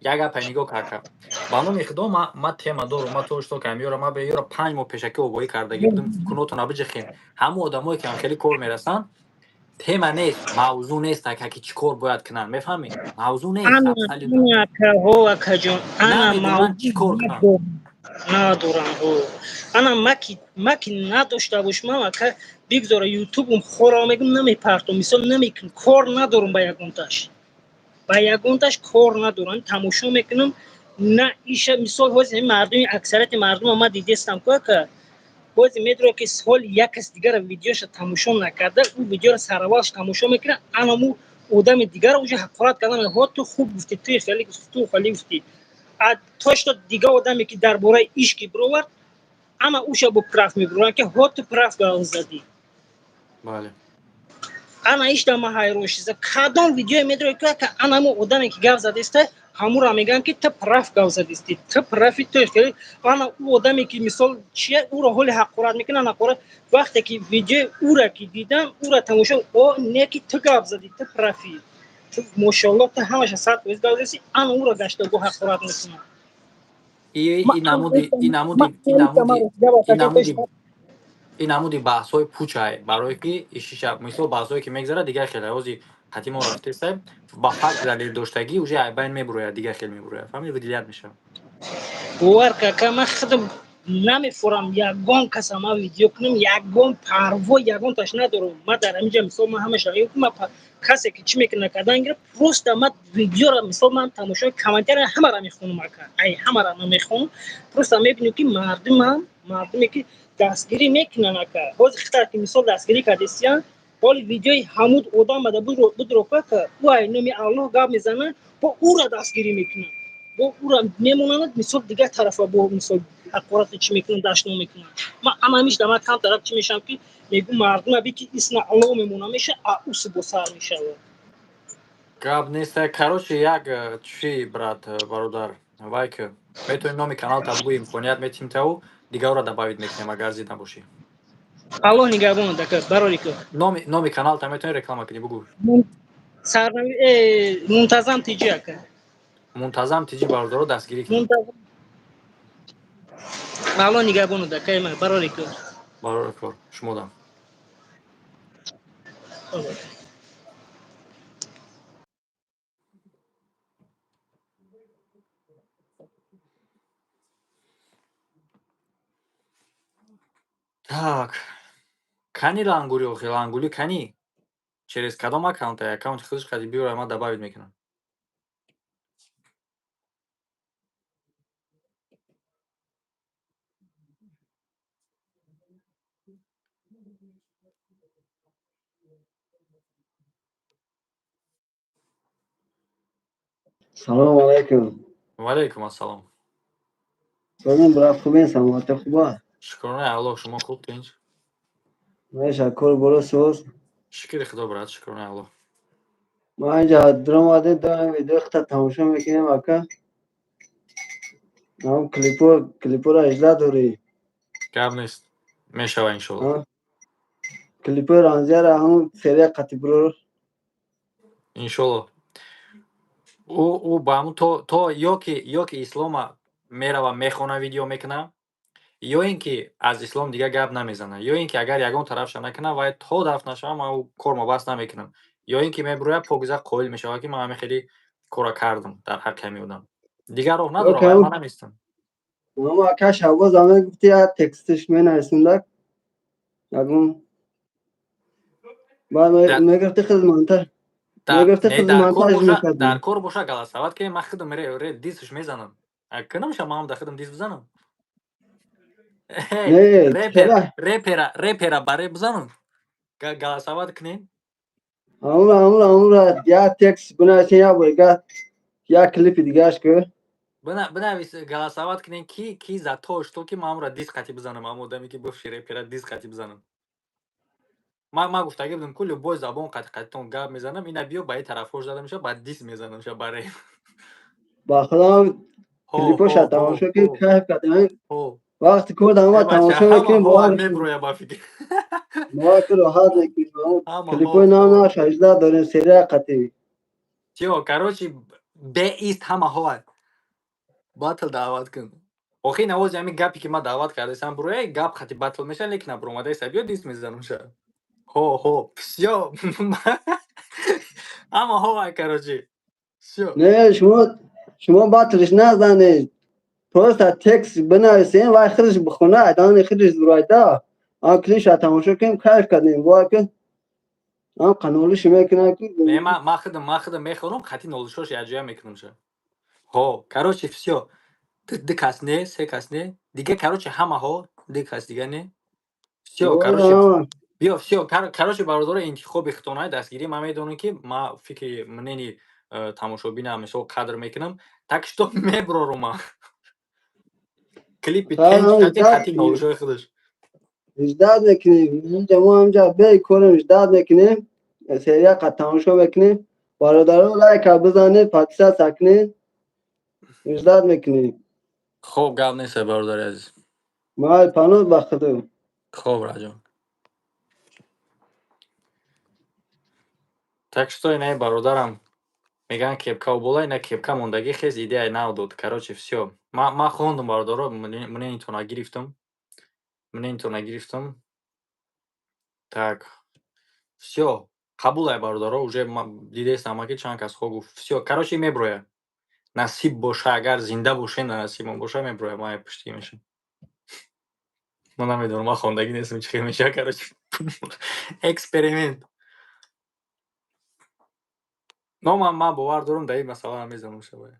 Як гапа нигоҳ карка, ба номи худо, ма тема дорум, ма то что кам ёра, ма ба ёра 5 моҳ пешакӣ огоҳӣ кардагӣ будум. Кунотона биҷихем, ҳамон одамое ки хеле кор мерасанд, тема нест, мавзӯъ нест, ака, ки чӣ кор бояд кунанд, мефаҳмӣ? Мавзӯъ нест. Намедонанд, чӣ кор кунанд. Надорам, ана маки надошта бошмам, ака, бигзора Ютубум хора, мегум, намепартом, мисол, намекун, кор надорум ба ягонташ, ба ягонташ кор надорам, тамошо мекунам. На иша, мисол, ҳозир мардуми, аксарияти мардума ма дидестам ку, ака, бози медро, ки соли як кас дигара видеоша тамошо накарда, ӯ видеоро сараввалш тамошо мекунад, анаму одами дигара уже ҳақорат кардан: «Ҳо, ту хуб гуфтӣ, ту хеле гуфтӣ, ту хеле гуфтӣ». То что дига одаме ки дар бораи ишки бировард, ама уша бо прав мебуранд, ки ҳо, ту прав гап задӣ. Бале. Ана ишда ма ҳайрон шида, кадом видеое медрои ки, ака, анамо одаме ки гап задеста, ҳамура мегӯям, ки ту прав гап задисти, ту прави, ту хеле. Ана ӯ одаме ки, мисол, чия, ӯро ҳоли ҳақорат мекунад, ҳақорат. Вақте ки видеои ӯра ки дидам, ӯра тамошо, о, не, ки ту гап задӣ, ту прави, ту, мошоалло, ту ҳамаша 100% гап задисти, ана ӯро гашта бо ҳақорат мекунад. И намуди баҳсҳои пучай, барое ки ишиша, мисол, баҳсҳое ки мегзарад, дигар хеле ҳози қати мо рафтеста, ба факт далел доштагӣ уже ай байн мебурояд, дигар хел мебурояд, фаҳмиди, выделять мешавад. Бовар ка, ман худам Намефурам ягон каса ман видео кунам, ягон парво ягонташ надорам. Ман дар ҳаминҷа, мисол, ман ҳамаша касе ки чӣ мекунад, накардан гирифт, просто ман видеоро, мисол, ман тамошо, комментария ҳамаро мехонам, ака, ай ҳамаро ман мехонам. Просто мебинем, ки мардумам, мардуме ки дастгирӣ мекунанд, ака, ҳозир хитар ки, мисол, дастгирӣ кардесиян, ҳоли видеои ҳамуд одам бада будрока, ӯ ай номи Аллоҳ гап мезана, бо ӯра дастгирӣ мекунанд, бо ӯра мемонанд, мисол, дигар тарафа бо, мисол, ҳақорати чӣ мекунанд, дашном мекунанд. Ман ҳамиш да ман кам тараф чӣ мешавам, ки мегӯ мардума би ки исна Аллоҳ мемона меша, а уси бо сар мешавад. Гап нест. Короче, як чӣ, брат, бародар, вай ки метавонӣ номи каналта бугӯ, имконият метиҳем тау, дигарро добавить мекунем, агар зид набошӣ. Аллоҳ нигаҳбонад, ака, барори ку. Номи каналта метавонӣ реклама кунӣ, бугӯ. Сарнави Мунтазам Тиҷи, ака. Мунтазам Тиҷи, бародаро, дастгирӣ кунед. Аллоҳ нигаҳбонад, акаи ман, барори ку. Барори кор, шумодам. Так, кани лангури, охи лангули кани? Через кадом аккаунта? Аккаунти худаш қади биёра, ман добавить мекунам. Салому алайкум. Ва алайкум ассалом. Салом, брат, хубен, саломатӣ хуба? Шукронаи Аллоҳ, шумо хуб, тинч? Меша, кор боро соз? Шукри Худо, брат, шукронаи Аллоҳ. Ма инҷа дуромадем, доим видео хита тамошо мекунем, ака. Ам клипо, клипора ижда дорӣ. Гап нест, мешава, иншоллоҳ. Клипои Рамзияра ҳамун серия қати бирор. Иншоллоҳ. Ӯ ба ҳамун то ёки ислома мерава, мехона, видео мекуна, ё ин ки аз ислом дигар гап намезана, ё ин ки агар ягон тарафша накуна, вай то дафт нашава, ман ӯ кормо бас намекунам, ё ин ки мебурояд, покиза қоил мешавад, ки ман ҳамин хеле кора кардам дар ҳаққи ҳамин одам. Дигар роҳ надорам, вай ман наместам. Ама ака, Шаҳбоз ама гуфти, я текстш менависумдак. Ягон баъд мегуфти хиз монтаж мегуфти хиз монтаж мекардем. Дар кор боша, голосовать кунем, ман худам дисш мезанам. Кунамша, ман дар худам дис бизанам. Репера, репера ба реп бизанам. Голосовать кунем. Ҳамура я текст бинависем, як бор як клипи дигараш ку. Бинавис, голосовать кунем, ки за то, что ки ман ҳамура дис қати бизанам, ҳамон одаме ки бывший репера дис қати бизанам. Ман гуфтагӣ будам, ку любой забон қати қатитон гап мезанам, ина биё ба ин тарафҳош зада мешава, ба дис мезанам ша, ба реп. Ба худам клипоша тамошо кунем, кайф кардем. Вақти кор дар тамошо мекунем, бовар меброя, ба фикр. Бовар ки роҳат мекунем. Клипои нав нав шажда дорем, серия қати. Чио, короче, беист ҳама ҳоа. Батл даъват кун. Охи навози ҳамин гапе ки ман даъват кардасам, буроя, гап хати батл меша, лекин набуромадаиса, биё дис мезанам ша. Ҳо, ҳо, всё. Ҳама ҳоа, короче. Всё. Не, шумо батлш назанед. Просто текст бинависем, вай худаш бихона, айдани худаш зурайда. Ам клипша тамошо кунем, кайф кардем. Бовар кун. Ам қанолиши мекунам ки Не, ман худам мехонам, хати нолишош якҷоя мекунам ша. Ҳо, короче, всё. Ду кас не, се кас не. Дига, короче, ҳама ҳо, ду кас дига не. Всё, короче, биё, всё, короче, бародаро, интихоби худтонаи дастгирӣ. Ман медонам, ки ман фикри мнени тамошобина, мисол, қадр мекунам, так что меброрум ман. Клипи тенч хати нолишои худаш. Ждать мекунем. Инҷа мо ҳамҷа бекорем, ждать мекунем. Серия қад тамошо мекунем. Бародаро, лайка бизанед, подписаться кунед. Ждать мекунем. Хоб, гап нест, бародари азиз. Май паноҳ ба Худо. Хоб, раҷон. Так что инаи бародарам мегӯянд, кепкау бола, ина кепка мондагӣ хез идеяи нав дод. Короче, всё. Ман хондум, бародаро, мнениятонро гирифтам. Мнениятонро гирифтам. Так. Всё. Қабулай, бародаро, уже дидестам, ки чанд кас хо гуфт. Всё, короче, меброя. Насиб боша, агар зинда бошем, насибам боша, меброя, ман пуштигӣ мешавам. Ман намедонам, ман хондагӣ нестам, чӣ хел мешавад, короче, эксперимент. Но ман бовар дорам, дар ин масъала мезанам шавад.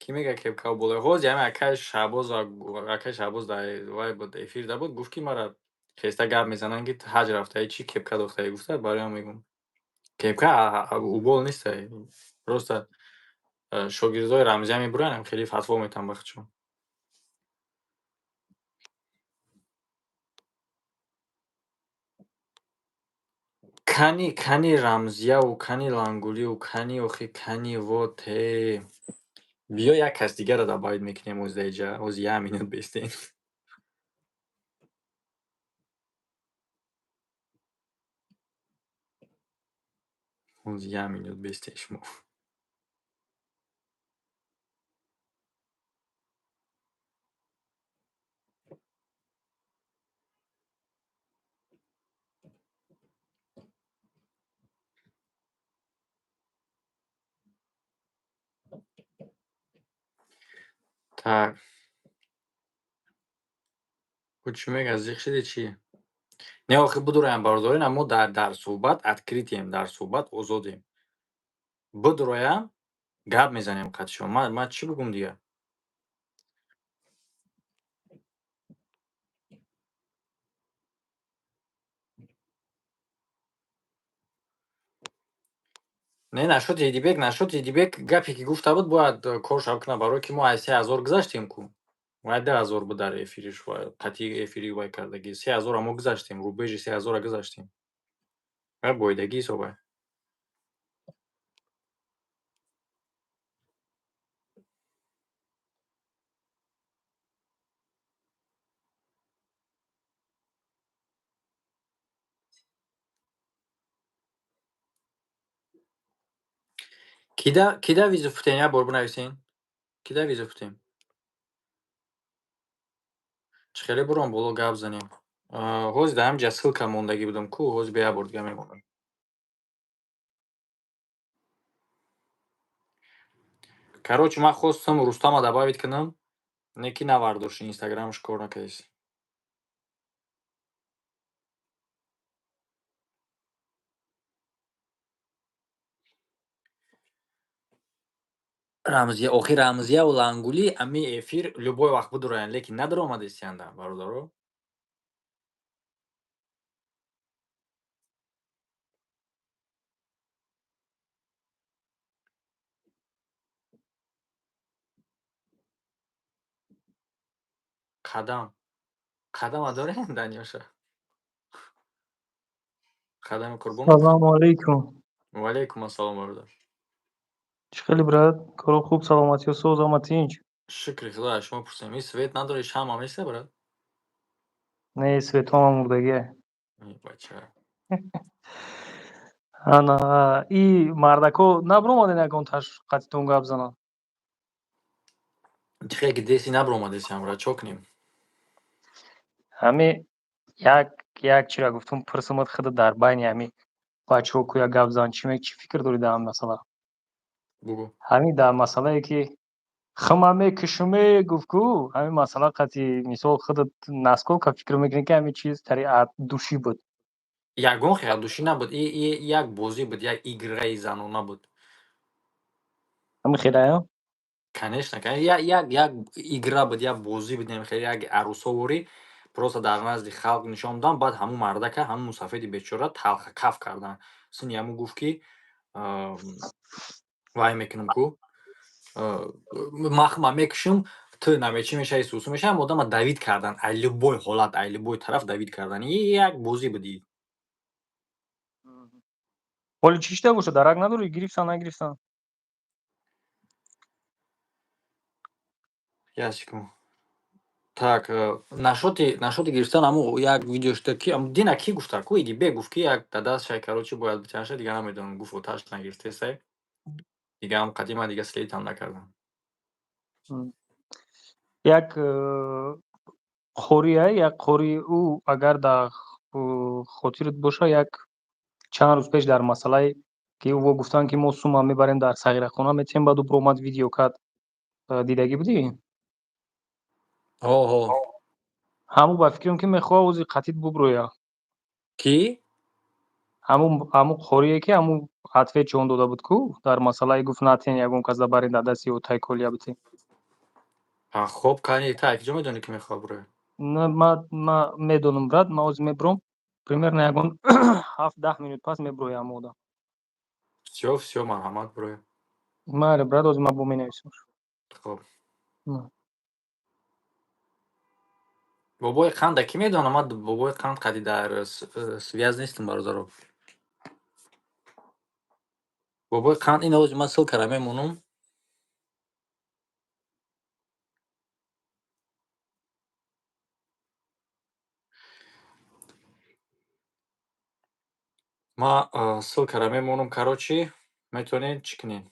Кӣ мегӯяд кепкао болои? Ҳози ҳамин акаи Шаҳбоз, акаи Шаҳбоз дар вай буд, эфирда буд, гуфт, ки мара хеста гап мезананд, ки ҳаҷ рафтаи, чӣ кепка дохтаи, гуфта, бароям мегӯм. Кепка убол нестай. Просто шогирдои Рамзия мебуранд, хеле фатво метаҳанд ба худшон. Кани Рамзияву кани Лангуливу кани, охи, кани, вот э. Биё, як кас дигарро добавить мекунем оз дар иҷа, оз як минут бестем. Оз як минут бестем шумо. Так. Ӯ чӣ мегӯяд, зиқ шиди чӣ? Не, охи, бидуроям, бародарин, мо дар суҳбат открытием, дар суҳбат озодем. Бидуроям, гап мезанем қатишон. Ман чӣ бигӯм дигар? Не, нашуд Идибек, нашуд Идибек, гапе ки гуфта буд, бояд коршав кунад, барое ки мо аз 3000 гузаштем ку. Вай 2000 буд дар эфириш, қатъи эфири вай кардагӣ. 3000-ро мо гузаштем, рубежи 3000-ро гузаштем. Вай боидагӣ ҳисобай. Кида вызов путем, як бор бинависен? Кида вызов путем? Чӣ хеле буром боло гап занем? Ҳозир дар ҳамин ҷа ссылка мондагӣ будам ку, ҳозир бе як бор дига мемонам. Короче, ман хостам Рустама добавить кунам, не ки навардошт, инстаграмаш кор накардист. Рамзия, охи, Рамзияву Лангулӣ ами эфир любой вақт бидуроянд, лекин надаромадистианда, бародаро. Қадам. Қадама дорем, Данёша? Қадами Қурбонов? Салому алейкум. Ва алейкум ассалом, бародар. Чӣ хели, брат? Коро хуб, саломатиё соз, ҳама тинч? Шукри Худо, аз шумо пурсем. Ин свет надорӣ, шамъ неста, брат? Не, светҳоам мурдагия. Эй, бача. Ана, и мардако набуромаден ягон таш қатитон гап зананд? Чӣ хеле ки деси набуромадесиам, брат, чо кунем? Ҳами як чиро гуфтум, пурсумад худа дар байни ҳами бачаҳо ку як гап зан, чӣ чӣ фикр дорӣ дар ҳамин масъала? Бугӯ. Ҳамин дар масъалае ки хма мекушуме гуфт ку, ҳамин масъала қати мисол худат насколько фикр мекунӣ, ки ҳамин чиз тари душӣ буд? Ягон хел душӣ набуд. И як бозӣ буд, як играи занона буд. Ҳамин хелая? Конечно, як игра буд, як бозӣ буд, хеле як арӯсоворӣ, просто дар назди халқ нишон додам, баъд ҳамун мардака, ҳамун мусафеди бечора талхакаф кардан. Сини ҳамун гуфт, ки вай мекунам ку, махма мекушам, ту намечӣ мешавӣ, сусу мешавӣ, ҳам одама давить кардан, ай любой ҳолат, ай любой тараф давить кардан. И як бозӣ буд. Ҳоли чӣ шуда бошад, дарак надорӣ, гирифтан, нагирифтан? Як секунд. Так, нашоти гирифтан, ҳамун як видео шуда, ки дина кӣ гуфта ку, Идибек гуфт, ки як дадастшай, короче, бояд биташа, дига намедонам, гуфт, оташ нагирифтесай. Дига ҳам қадима дига следитам накардам. Як қория, як қори ӯ, агар дар хотират боша, як чанд рӯз пеш дар масъалае ки ӯ гуфтанд, ки мо сума мебарем, дар сағирахона метиҳем, баъд ӯ биромад, видео кард. Дидагӣ будӣ? Ҳо, ҳо. Ҳамун ба фикрам, ки мехоҳад ози қатит буброя. Кӣ? Ҳамун қорие, ки ҳамун ответ ҷон дода буд ку дар масъалаи, гуфт, натен ягон кас барин дар дасти Отаи Колия битен. Хоб, кани та киҷо медонӣ, ки мехоҳад буроя? Ма медонам, брат, ма ози мебуром, примерно ягон 7-10 минут пас мебуроя ҳамун одам. Всё, всё, марҳамат, буроя. Майли, брат, ози ман бо менависам. Хоб. Бобои қанда кӣ медонам? Ман бобои қанд қади дар связь нестам, бародаро. Бобои қанд, ин ози ман ссылка ра мемонам. Ма ссылка ра мемонам, короче, метавонед чӣ кунед?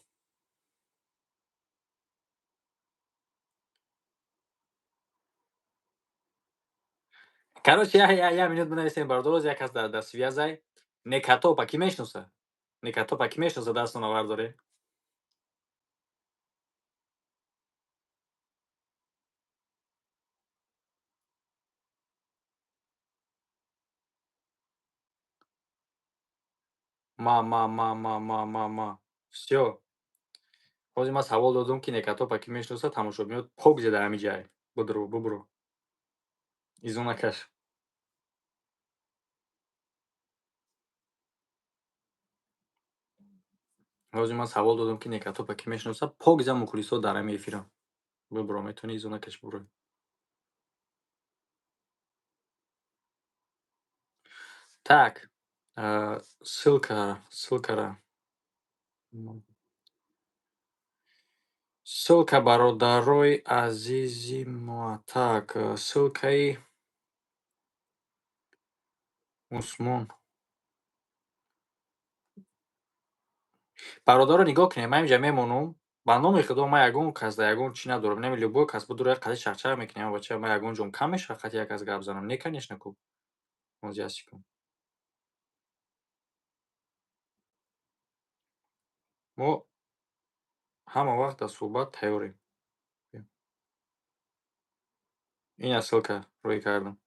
Короче, як минут бинависем, бародаро, як кас дар связь ай. Некатопа кӣ мешиноса? Некатопа кӣ мешиноса? Дастона бардоре. Ма, ма, ма, ма, ма, ма, ма. Всё. Ҳозир ман савол додум, ки Некатопа кӣ мешиноса, тамошобинот пок зеда ҳамин ҷай. Будро, бубуро. Изо накаш. Ҳозир ман савол додум, ки Некатопа кӣ мешиноса, пок за мухлисо дар ҳамин эфирам. Бубуро, метавонӣ изо накаш, буро. Так, ссылка, ссылка ра. Ссылка, бародарои азизи мо. Так, ссылка и Усмон. Бародаро, нигоҳ кунед, ман инҷа мемонам. Ба номи Худо, ман ягон кас да ягон чӣ надорам. Нами любой кас будуро як қади чахчах мекунем, бача, ман ягон ҷом кам мешавад, қати як кас гап занам. Не, конечно, ку. Ҳозир як секунд. Мо ҳама вақт дар суҳбат тайёрем. Ина ссылка рӯй кардам.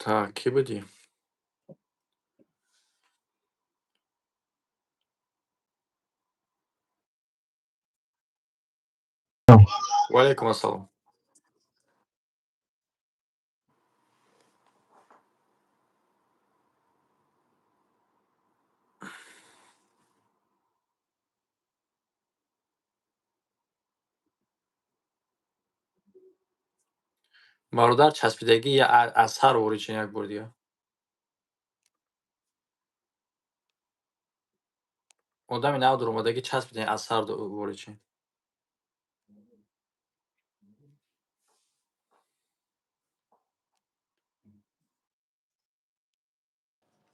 Так, кӣ будӣ? Ва алайкум ассалом. Бародар, часпидагӣ аз сар ворид шин як бор дига. Одами нав дуромадагӣ, часпидем, аз сар ворид шин.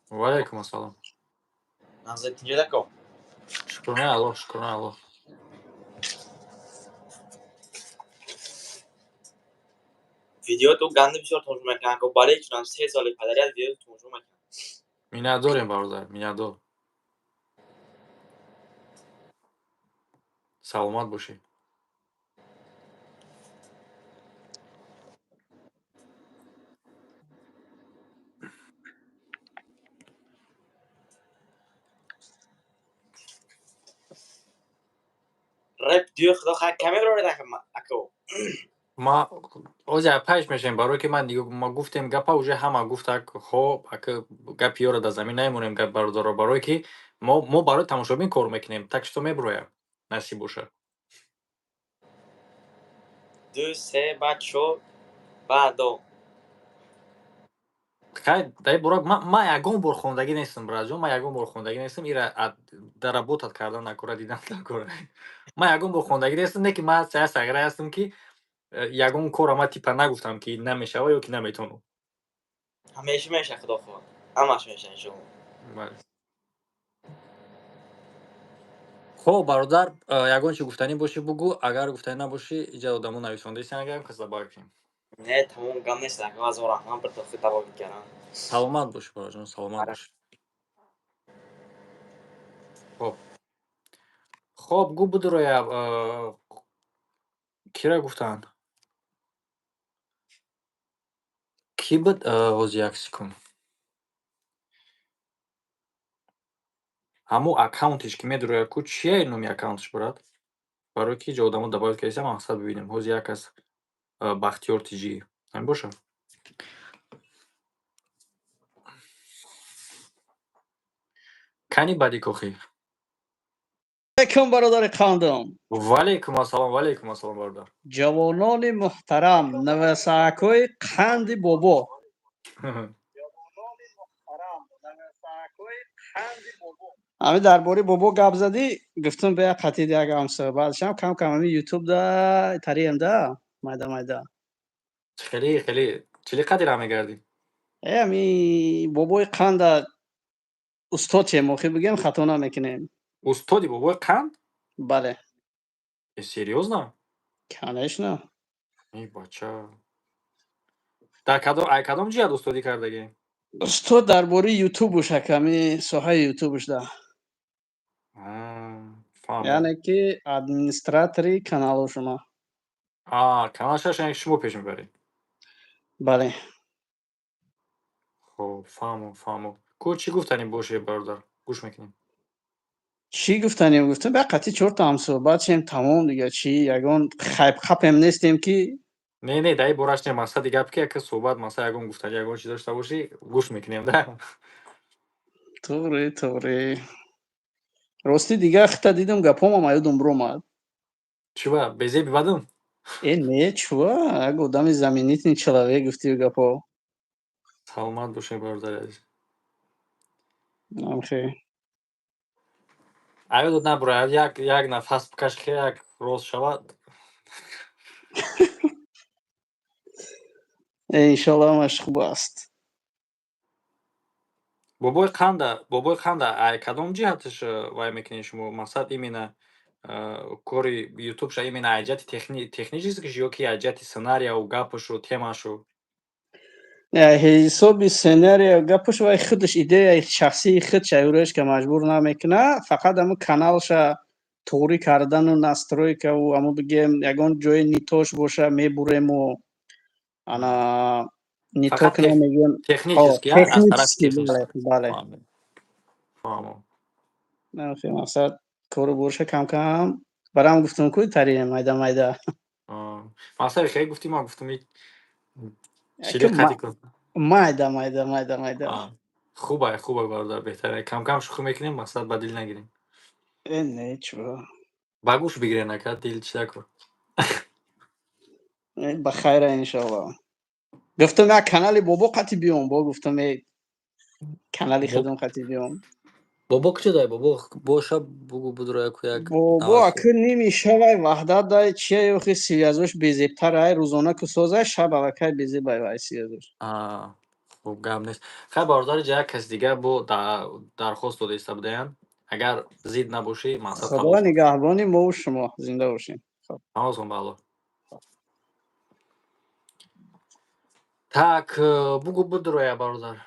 Ва алайкум ассалом. Нағзат, тинҷадако? Шукрона Аллоҳ, шукрона Аллоҳ. Видеото ганди бисёр тамошо мекунам, ко бале чунам 3 соли падарият видео тамошо мекунам. Миннатдорем, бародар, миннатдор. Саломат бошед. Рэп дию худо хай камера ако. Ма ҳозир пеш мешавем, барое ки ман ма гуфтем гапа, уже ҳама гуфтак, хоб, ака, гапи ёро дар замин намемонем, гап, бародаро, барое ки мо барои тамошобин кор мекунем, так что мебуроям, насиб бошад. Ду, се, баъд чор, баъд до. Хай, дай бора, ман ягон бор хондагӣ нестам, братҷон, ман ягон бор хондагӣ нестам, ира доработать кардан накора, дидан накора. Ман ягон бор хондагӣ нестам, не ки ман я сағирае ҳастам, ки ягон корро ман типа нагуфтам, ки намешава ё ки наметавонам. Ҳамеша меша, худо хоҳад. Ҳамаш меша, иншоалло. Бале. Хоб, бародар, ягон чи гуфтанӣ бошӣ, бугӯ, агар гуфтанӣ набошӣ, иҷа одамо нависондаистан, агар кас забар кунем. Не, тамом, гап нест, ака, ҳазор раҳмат, бір тофи давом кардам. Саломат бошӣ, бародарҷон, саломат бошӣ. Хоб. Хоб, гӯ бидуроя, кира гуфтанд? Кӣ буд? Ҳозир як секунд. Ҳамун аккаунтеш ки медуроя ку, чия номи аккаунташ, брат? Барои ки ҷо одамо добавить кардисам, мақсад бибинем. Ҳозир як кас Бахтиёр Тиҷӣ. Ҳамин боша? Кани бадикохӣ? Алейкум, бародари қандам. Ва алейкум ассалом, ва алейкум ассалом, бародар. Ҷавонони муҳтарам, навасаакҳои қанди бобо. Ҳамин дар бораи бобо гап задӣ, гуфтум бея қатид як ҳамсӯҳбатшам, кам кам ҳамин ютуб да тарием да майда майда. Хеле хеле чили қадира мегардӣ? Э, ҳами бобои қанда устод чем, охир бигем, хато намекунем. Устоди бобои қанд? Бале. Э, серьёзно? Конечно. Эй, бача. Дар кадом, ай кадом ҷиҳат устодӣ кардагӣ? Устод дар бораи ютубуш, ҳаками соҳаи ютубуш да. Фаҳмидам. Яъне ки администратори каналу шумо. А, каналшаш яъне шумо пеш мебаред? Бале. Хоб, фаҳмом, фаҳмом. Ку чӣ гуфтанӣ боше, бародар? Гӯш мекунем. Чӣ гуфтанем? Гуфтам ба қатъи чорта ҳамсӯҳбат шем, тамом, дига чӣ, ягон хайбхапем нестем ки. Не, не, дар ин бораш не, мақсади гап ки яка суҳбат, масалан, ягон гуфтанӣ, ягон чиз дошта бошӣ, гӯш мекунем, да? Туғри, туғри. Ростӣ, дига хита дидам, гапомам аёдум биромад. Чӣ ба, безеби бадум? Э, не, чува, як одами заменительный человек гуфтию гапо. Саломат бошед, бародари азиз. Амхе. Аёдот набурояд, як як нафас бикаш, хе як рост шавад. Э, иншоалло, ҳамаш хуб аст. Бобои қанда, бобои қанда, ай кадом ҷиҳаташ вай мекунед шумо? Мақсад именно кори ютубша, именно ай ҷиҳати техническиш ё ки ай ҷиҳати сценарияву гапашу темашу? Ҳисоби сценария гапаш вай худаш идеяи шахсии худша, юрешка маҷбур намекуна, фақат ҳамун каналша туғрӣ кардану настройкаву ҳамун бигем, ягон ҷои нитош боша, мебурему ана нито Фақат кунем, мегӯем. Технически, аз тарафи Технически, бале, бале. Фаҳмом. Мақсад кору борша кам кам барам гуфтум ку тарием майда майда. Мақсади хеле гуфтӣ, ман гуфтум чили қади кун. Майда майда, майда майда. Хубай, хубай, бародар, беҳтар кам кам шӯхӣ мекунем, мақсад ба дил нагирем. Э, не, чӯ. Ба гӯш бигирен, ака, дил чӣ накун. Э, ба хайра, иншоалло. Гуфтам як канали бобо қати биём, бо гуфтам, э, канали худам қати биём. Бобо куҷо дай? Бобо боша, бугу будро яку як. Бобо аку ними шавай ваҳдат дай, чия, ёхи связош безебтар ай, рӯзона ку созай, шаб аллакай безебай вай связош. Хуб, гап нест. Хай, бародари ҷа, як каси дигар бо дархост дода иста будаянд. Агар зид набошӣ, мақсад. Худо нигаҳбони мову шумо, зинда бошем. Ҳамозон ба Аллоҳ. Так, бугу будроя, бародар.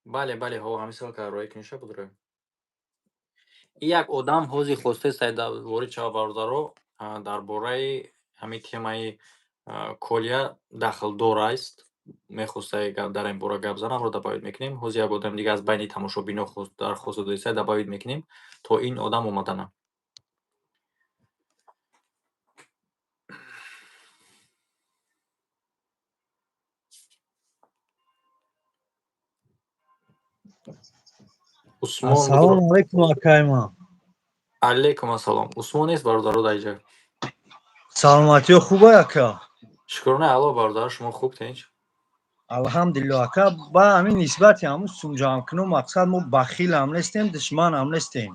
Бале, бале, ҳо, ҳамин ссылка роӣ куниша, будроя. И як одам ҳозир хостест ворид шава, бародаро, дар бораи ҳамин темаи колия дахлдор аст. Мехостай дар ин бора гап занам, ро добавить мекунем. Ҳозир як одами дига аз байни тамошобино дархост додаиста, добавить мекунем, то ин одам омадана. Усмон. Ассалому алайкум, акайма. Алайкум ассалом. Усмон нест, бародаро, дар инҷа. Саломатиё хуба, ака? Шукрона Алло, бародар, шумо хуб, тинч? Алҳамдулилло, ака. Ба ҳамин нисбати ҳамун сумҷамъкунон, мақсад мо бахилам нестем, душманам нестем.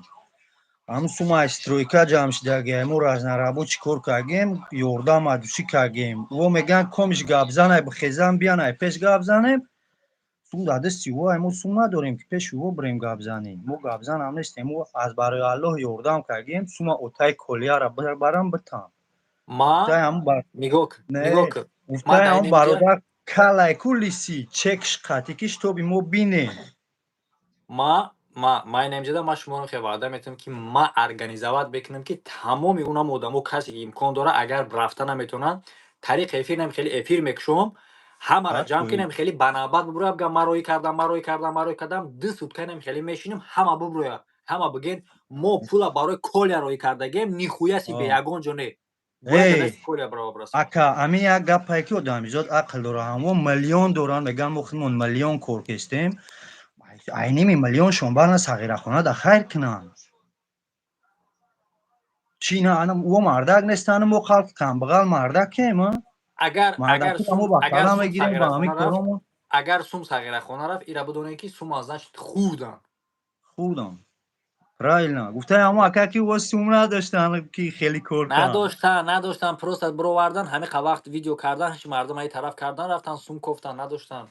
Ҳамун сума аз стройка ҷамъ шудагиай, мо разнорабочий кор кардем, ёрдам адусӣ кардем. Во мегӯянд комиш гапзанай, бихезан, биянай пеш гап занем. Сум дар дасти ӯ, ай мо сум надорем, ки пеши ӯ бирем гап занем. Мо гапзанам нестем, мо аз барои Аллоҳ ёрдам кардем, сума отаи колияра барам битам. Ма Гуфтаи ҳамун бар нигоҳ кун, не, нигоҳ кун. Ма гуфтаи дар ҳамун инҷа бародар калай ку лиси чекш қатӣ ки шитоби мо бинем. Ма инамҷода ма шуморо хеле ваъда метавам, ки ма организовать бекунам, ки тамоми унам одамо, касе ки имкон дора, агар рафта наметавонанд, тариқи эфир нам хеле эфир мекушом, ҳамаро Сад ҷамъ фоиз. кинем, хеле ба навбат бубурӯя, бигам ма роҳӣ кардам, ма роҳӣ кардам, ма роҳӣ кардам, 2 сутка нам хеле мешинем, ҳама бубурӯя, ҳама бигӯен, мо пула барои Коля роҳӣ кардагем, нихуя себе, ягон ҷо не. Бояд Эй, дасти Коля барова бирасад. Ака, ҳамин як гапае, ки одамизод ақл дора, ҳамо миллион доранд, мегӯянд, мо худмон миллион кор кестем, айними миллионшон барна сағирахона да хайр кунанд. Чӣ на, ана ӯ мардак нестанд, мо халқи камбағал мардакем, а? Агар Мардакиро сум мо ба агар кала сум мегирем ба ҳамин сағирахона рафт, коромон. Агар сум сағирахона рафт, ира бидонед, ки сум аз значит хурдан. Хурдан. Правильно. Гуфтаи ҳамо ака, ки ӯ сум надоштанд, ки хеле кор кунанд. Надоштан, надоштан, просто бировардан, ҳамин вақт видео кардан, ҳеч мардум аи тараф кардан, рафтан сум кофтан, надоштан.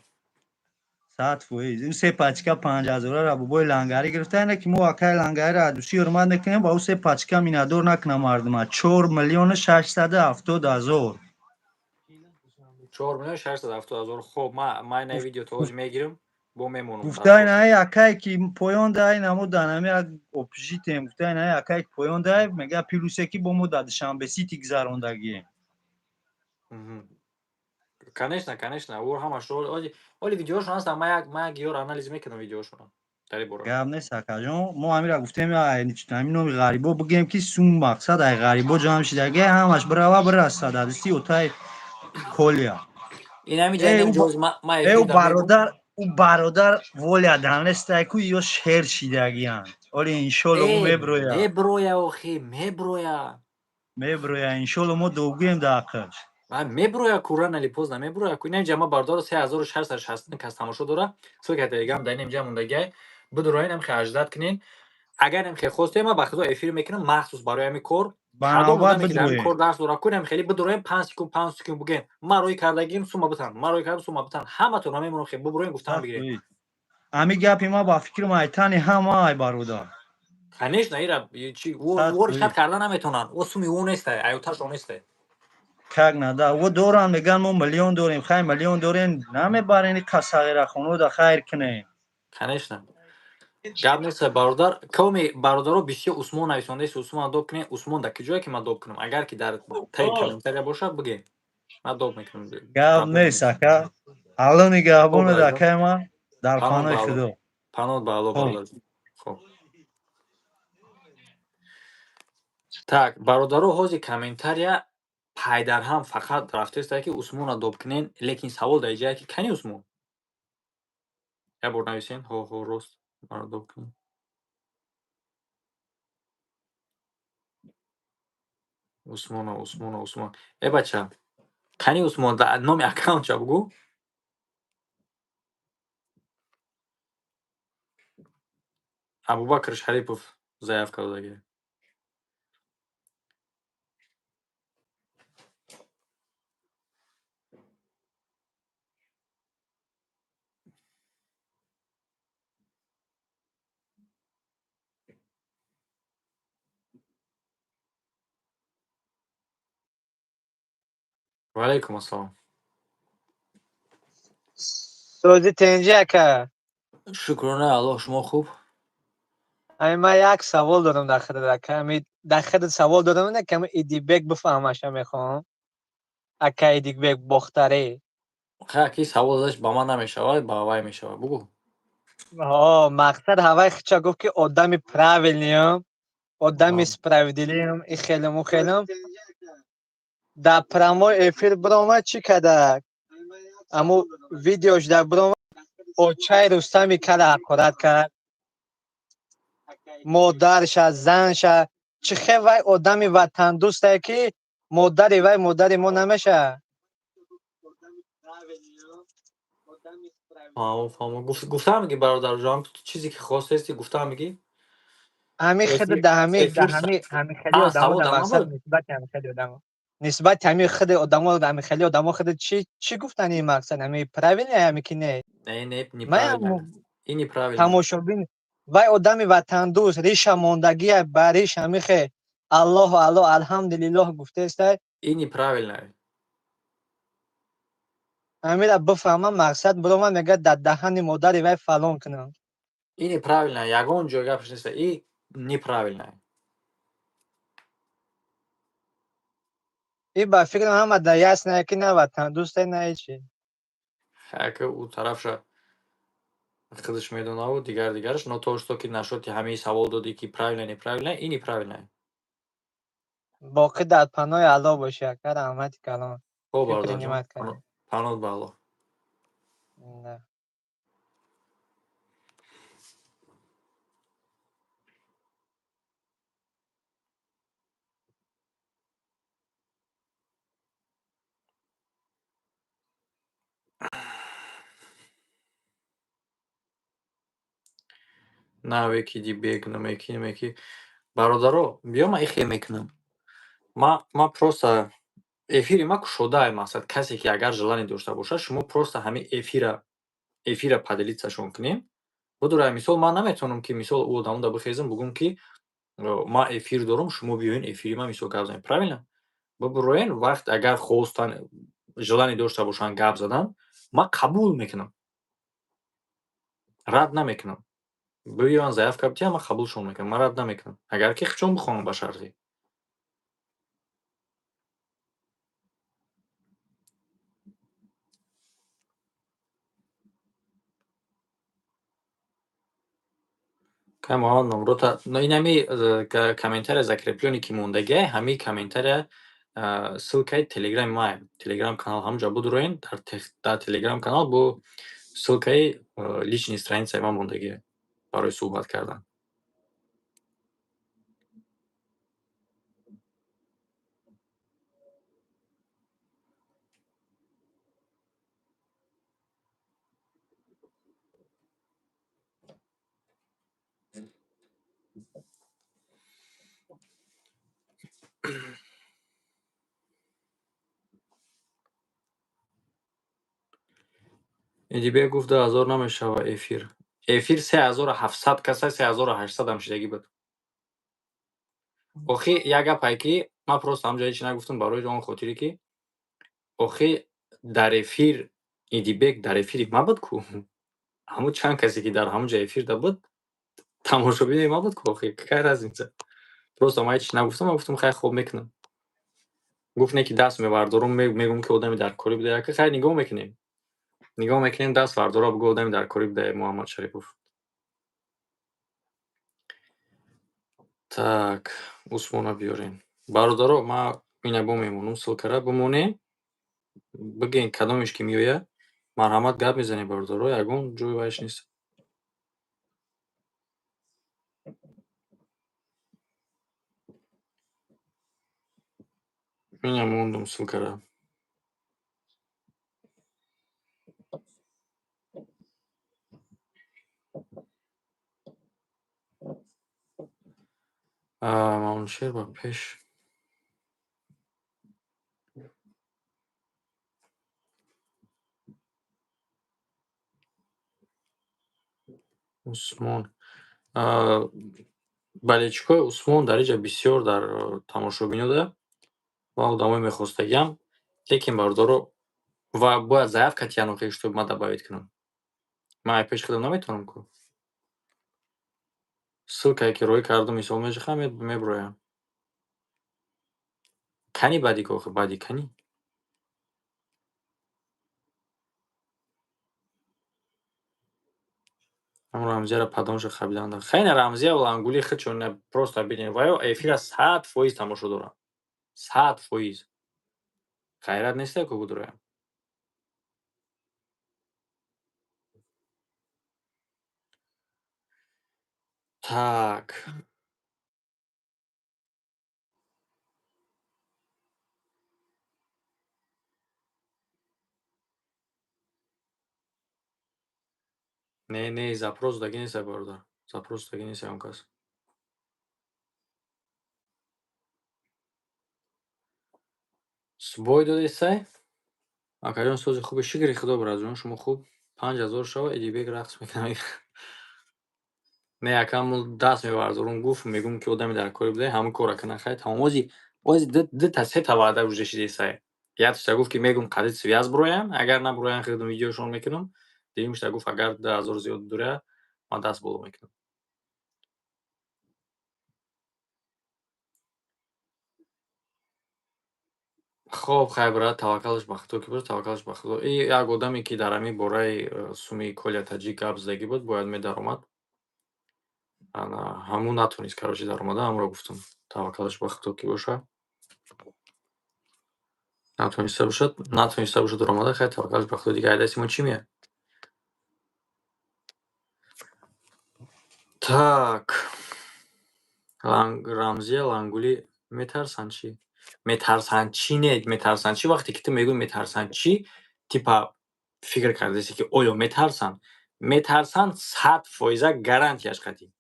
100%. Ӯ се пачка 5000-ара бобои лангарӣ гирифта, ине ки мо акаи лангариро аз дӯстӣ ҳурмат мекунем, ба ӯ се пачка миннатдор накунам мардума. 4 670 000. 4 670 000. Хоб, ма ина видео то ҳозир мегирам, бо мемонам. Гуфтаи наи акае ки поён дай намо дар нами як общежитием, гуфтаи наи акае ки поён дай, мега плюсе ки бо мо дар Душанбе Сити гузарондагием. Конечно, конечно, ӯ ҳамаш оли видеошон ҳастан, ма як ёр анализ мекунам видеошонро дар ин бора. Гап нест, акаҷон, мо ҳамира гуфтем, ҳамин номи ғарибо бигӯем, ки сум мақсад ай ғарибо ҷамъ шидаги, ҳамаш бирава бирасад дар дасти отаи Колия. Ин ҳами ҷа ма э ӯ бародар, ӯ бародар воля данестай ку ё шер шидагиянд. Оли иншолло ӯ меброя. Меброя, охи, меброя. Меброя, иншолло, мо дугӯем дар ақлш. Меброя ку, рано или поздно меброя ку. Инам ҷа ма бардора 3660 кас тамошо дора, ссылка телеграм дар инам ҷа мондагиай, бидуроин, ам хе аждат кунен. Агар им хе хостем, ма ба худо эфир мекунам махсус барои ҳамин кор. Ба Кадом навбат одаме ки дар ҳамин бидуроем. кор дарс дора, кунем, хеле бидуроем, 5 секунд, 5 секунд буген, ма роҳӣ кардагим, сума битан, ма роҳӣ кардам, сума битан, ҳаматон мемонам, хе бубуроем, гуфтан бигирем. Ҳамин гапи ма ба фикрам айтани ҳама, ай бародар. Конечно, ира чи ӯ ришат карда наметавонанд, ӯ суми ӯ нестай, аюташо нестай. Как нада, ӯ доранд, мегӯянд мо миллион дорем. Хай, миллион дорем, намебарен и сағирахоно да хайр кунем. Конечно, гап нест, бародар. Коми бародаро бисёр Усмон нависондаест, Усмон доб кунем. Усмон дар куҷое, ки ман доб кунам? Агар ки дар таи комментария бошад, бигӯ, ман доб мекунам. Гап нест, ака, Алло нигаҳбонад, акай ман дар паноҳи Худо. Паноҳ ба Алло, бародар. Хоб, так, бародаро, ҳозир комментария пайдарҳам фақат рафтеста, ки Усмонро доб кунен, лекин савол дар ҷае, ки кани Усмон? Як бор нависен, ҳо, ҳо, рост, маро доб кунен. Усмона, Усмона, Усмон, э бача, кани Усмон? Номи аккаунтша бугӯ. Абубакр Шарипов заявка додагӣ. Ваалайкум ассалом. Сози тенҷи, ака? Шукрона Аллоҳ, шумо хуб? Ами ман як савол дорам дар худат, ака. Ами дар худат савол дорам, ина ками Идибек бифаҳмаша мехоҳам. Ака Идибек Бохтарӣ. Ха, ки савол додаш ба ман намешавад, ба вай мешавад, бугӯ. Ҳо, мақсад ҳавай хича гуфт, ки одами правильный ам, одами справедливый ам, и хелам, у хелам. Дар прямой эфир биромад, чӣ кардак? Аму видеош дар биромад, очаи Рустами кара ҳақорат кард. Модарша, занша, чӣ хел вай одами ватандӯстае, ки модари вай модари мо намешавад? Фаҳмо, фаҳмо. Гуфтаам, ки бародарҷон, чизе ки хостести, гуфтаам, ки ҳамин худ да ҳамин да ҳамин ҳамин хели одамо савол да дар ман мақсад буд? Нисбати ҳамин хели одамо. Нисбати ҳамин худи одамо, ҳамин хеле одамо худи чӣ гуфтани, мақсад ҳамин правильно ҳами ки не? Не, не, неправильно. И неправильно. Тамошобин вай одами ватандӯст, риша мондагия ба риш ҳамихе Аллоҳу Аллоҳ, алҳамдулиллоҳ гуфтеста. И неправильно. Ҳамира бифаҳмам, мақсад биромад, мегӯяд, дар даҳани модари вай фалон кунам. И неправильно. Ягон ҷой гапш нест. И неправильно. И ба фикрам ҳама да ясно, ки на ватандӯсте, на ҳечи. Ака, ӯ тарафша худаш медонаву дигар дигараш, но то что ки нашоти ҳамаи савол додӣ, ки правильно, неправильно, и неправильно. Боқӣ дар паноҳи Аллоҳ бошӣ, ака, раҳмати калон. Хоб, Ки бародарҷон. принимать кардӣ. Паноҳ ба Аллоҳ. Да. Наве ки дибек намеки намеки. Бародаро, биё, ман ихе мекунам. Ма просто эфири ма кушодаи, мақсад, касе ки агар желание дошта бошад, шумо просто ҳамин эфира поделиться-шон кунем. Будура, мисол, ман наметавонам, ки мисол ӯ одамода бихезам, бугӯм, ки ман эфир дорам, шумо биёен эфири ман, мисол, гап занед. Правильно? Бибуроен, вақт агар хостан, желание дошта бошанд гап задан, ман қабул мекунам. Рад намекунам. Биёянд, заявка бидиҳанд, ман қабулшон мекунам. Ман рад намекунам. Агар ки худшон бихоҳанд, ба шарте. Кай Муҳаммад номрота инами комментария закреплённый ки мондагиай, ҳамин комментария ссылкаи телеграми май. Телеграм канал ҳамҷа будуроен, дар телеграм канал бо ссылкаи личный страницаи ман мондагиай барои суҳбат кардан. Эдибек гуфт, 2000 намешава эфир. Эфир 3700 каса, 3800 ам шидагӣ буд. Охи, як гапае, ки ман просто ҳамҷо ҳеч нагуфтам, барои он хотире, ки охи дар эфир Идибек дар эфири ма буд ку. Ҳамун чанд касе, ки дар ҳамун ҷо эфирда буд, тамошобинои ма буд ку, охи, какая разница? Просто ман ҳеч нагуфтам, ман гуфтам, хай, хоб мекунам. Гуфт, не, ки даст мебардорум, мегӯм, ки одами даркорӣ буда. Яка, хай, нигоҳ мекунем. Нигоҳ мекунем, даст бардора, бугӯ, одами даркорӣ буда Муҳаммад Шарипов. Так, Усмона биёрем. Бародаро, ман ина бо мемонам, ссылкара бимонем. Бигӯен, кадомеш ки меояд, марҳамат, гап мезанем, бародаро, ягон ҷои вайш нест. Ина мондум ссылкара. Мамнушер ба пеш. Усмон. Болельщикои Усмон дар инҷа бисёр дар тамошобинода ва одамои мехостагиам, лекин, бародаро, ва бояд заявка тиҳанд, охи, чтоб ман добавить кунам. Ман ай пеши худам наметавонам ку. Ссылкае ки роӣ кардум, мисол, мешихам, мебироям. Кани бадик, охи, бадик кани? Ҳам Рамзияро падонша хабиданд. Хай, на Рамзия Лангули худшон просто бинед. Ваё эфира 100% тамошо дорам. 100%. Ғайрат несте ку будуроям. Так. Не, не, запрос даги нест, бародар. Запрос даги нест он кас. Бой додесай? Акаҷон, сози хуби, шукри худо, братҷон, шумо хуб? 5000 шава, Идибек рақс мекунад. Не, акам даст мебардорум, гуфт, мегӯм, ки одами дар кори буда, ҳамин корра кунад, хай, тамом. Ози дута сета ваъда уже шидесай. Якташта гуфт, ки мегӯм, қадри связь буроян, агар набуроян, худам видеошон мекунам. Дуюмашта гуфт, агар 2000 зиёд дуря, ман даст боло мекунам. Хоб, хай, брат, таваккалаш ба Худо ки бошад, таваккалаш ба Худо. И як одаме, ки дар ҳамин бораи суми Коля Таҷик гап задагӣ буд, бояд медаромад. Ана ҳамун натонист, короче, даромада, ҳамонро гуфтам. Таваккалаш ба Худо ки бошад. Натониста бошад даромада, хай, таваккалаш ба Худо, дигар ай дасти мо чӣ меяд? Так. Рамзия Лангулӣ метарсанд чӣ? Метарсанд чӣ не, метарсанд чӣ? Вақте ки ту мегӯӣ метарсанд чӣ, типа фикр кардаисте, ки оё метарсанд? Метарсанд, 100%-а гарантияш қатъӣ.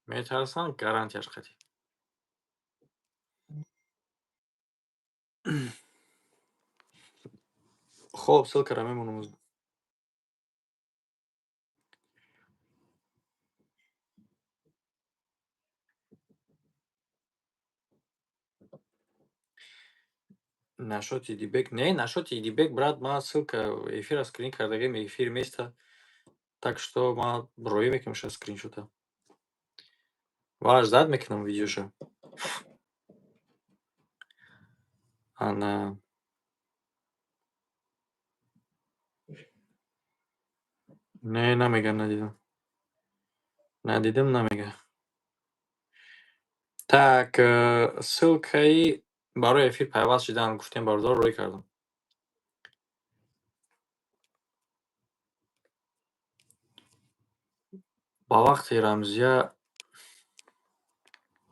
Метарсанд, гарантияш қатъӣ. Хоб, ссылкаро мемонам. Насчёти Идибек, не, насчёти Идибек, брат, ман ссылка эфирро скрин кардагиам, эфир места. Так что ман роӣ мекунам ша скриншота. Ва ждать мекунам видеоша. Ана. Не, намега, надидам. Надидам, намега. Так, ссылкаи барои эфир пайваст шудан гуфтем, бародаро, рӯй кардам. Ба вақти Рамзия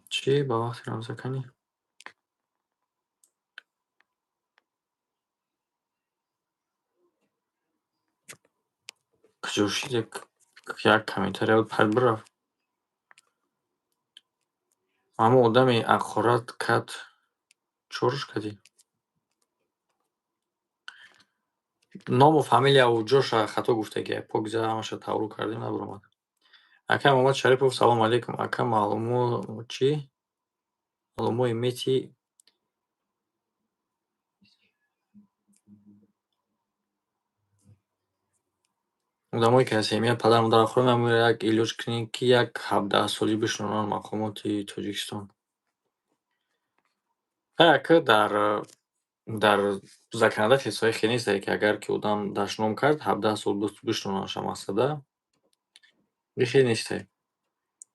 чӣ? Ба вақти Рамзия кани? Куҷо шид, як комментария буд, пайд бирафт. Ҳамон одами ҳақорат кард, чорш кардӣ? Ному фамилияву ҷоша хато гуфтагия. Покиза ҳамаша тавру кардем, набаромад. Ака Муҳаммад Шарипов, салому алейкум. Ака, маълумо чӣ? Маълумои мети. Одамое, ки аз семья падару модарро хӯранд, як илоҷ кунед, ки як 17-солӣ бишнонанд мақомоти Тоҷикистон. Хай, ака, дар законодательствои хел нестае, ки агар ки одам дашном кард, 17 сол бишнонандша, мақсада. И хел нестае.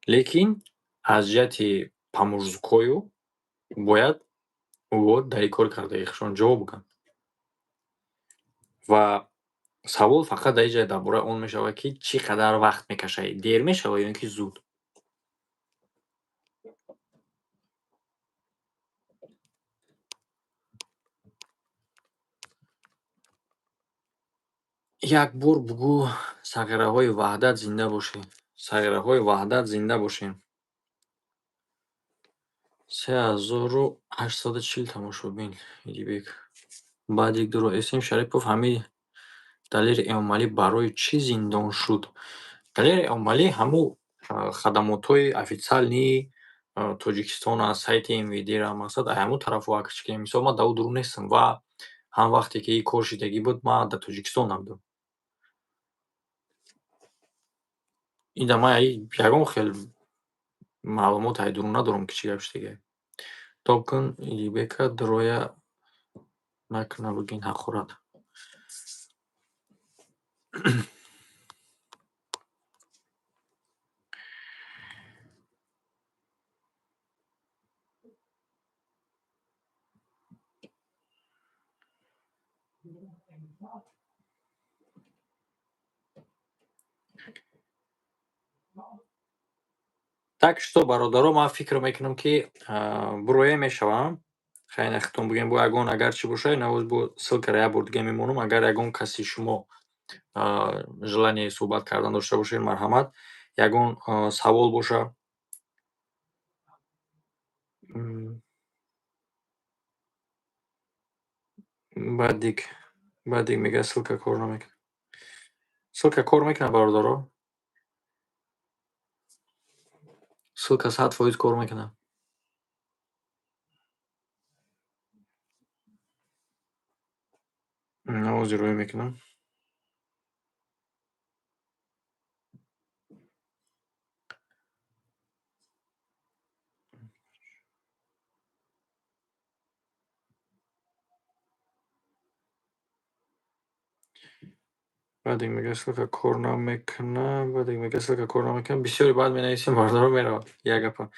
Лекин аз ҷиҳати по мужскою бояд ӯ дар ин кор кардагихушон ҷавоб бигӯянд. Ва савол фақат дар ин ҷай дар бораи он мешавад, ки чӣ қадар вақт мекашад, дер мешавад ё ин ки зуд. Як бор бугӯ, сағираҳои ваҳдат зинда бошед. Сағираҳои ваҳдат зинда бошем. 3840 тамошобин, Идибек. Баъди дуро Эсем Шарипов, ҳамин Далери Эмомалӣ барои чӣ зиндон шуд? Далери Эмомалӣ ҳамун хадамотҳои официальныйи Тоҷикистон аз сайти МВД-ра, мақсад, ай ҳамун тарафу акс кунем. Мисол, ман дар ӯ дурӯғ нестам ва ҳам вақте ки ин кор шидагӣ буд, ман дар Тоҷикистон набудам. Ин ман ягон хел маълумот ай дурӯғ надорам, ки чӣ гап шидагиае. Тоб кун, Идибека дроя накуна, бигин ҳақорат. Так что, бародаро, ман фикр мекунам, ки буроя мешавам. Хай, нахитон бигем, бо ягон агар чӣ бошад, навоз бо ссылкаро як бор дига мемонам. Агар ягон каси шумо желание суҳбат кардан дошта бошед, марҳамат. Ягон савол боша. Баъдик баъдик мега, ссылка кор намекунад. Ссылка кор мекунад, бародаро. Ссылка 100% кор мекунад. Навози рӯй мекунам. Баъдик мега, ссылка кор намекунад. Баъдик мега, ссылка кор намекунад. Бисёре баъд менависем, бародаро, меравад. Як гапа.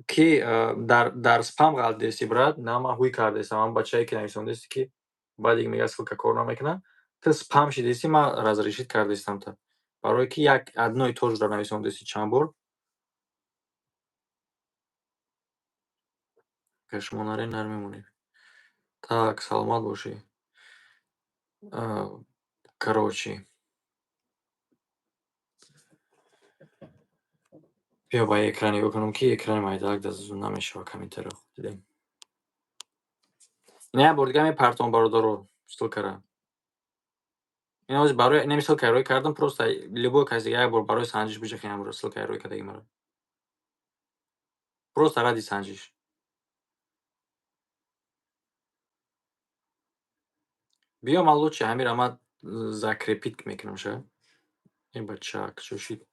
Ки дар спам ғалтидести, брат, на ман ҳуй кардестам. Ҳамн бачае ки нависондести, ки баъдик мега, ссылка кор намекунад. Ту спам шидести, ман разрешить кардестам та. Барое ки як одно и то же нависондести чанд бор. Агар шумо нарен, нар мемонед. Так, саломат бошӣ. Короче. Биё ба экран нигоҳ кунам, ки экрани майдаак намешава, комментария хуб дидем. Ина як бор дига мепартом, бародаро, ссылкара. Ин ҳозир барои инами ссылка рӯй кардам, просто любой каси дига як бор барои санҷиш биҷахи ҳамро ссылка рӯй кардаги маро. Просто ради санҷиш. Биё, ман лучше ҳамира ман закрепить мекунам ша. Э, бача, куҷо шид?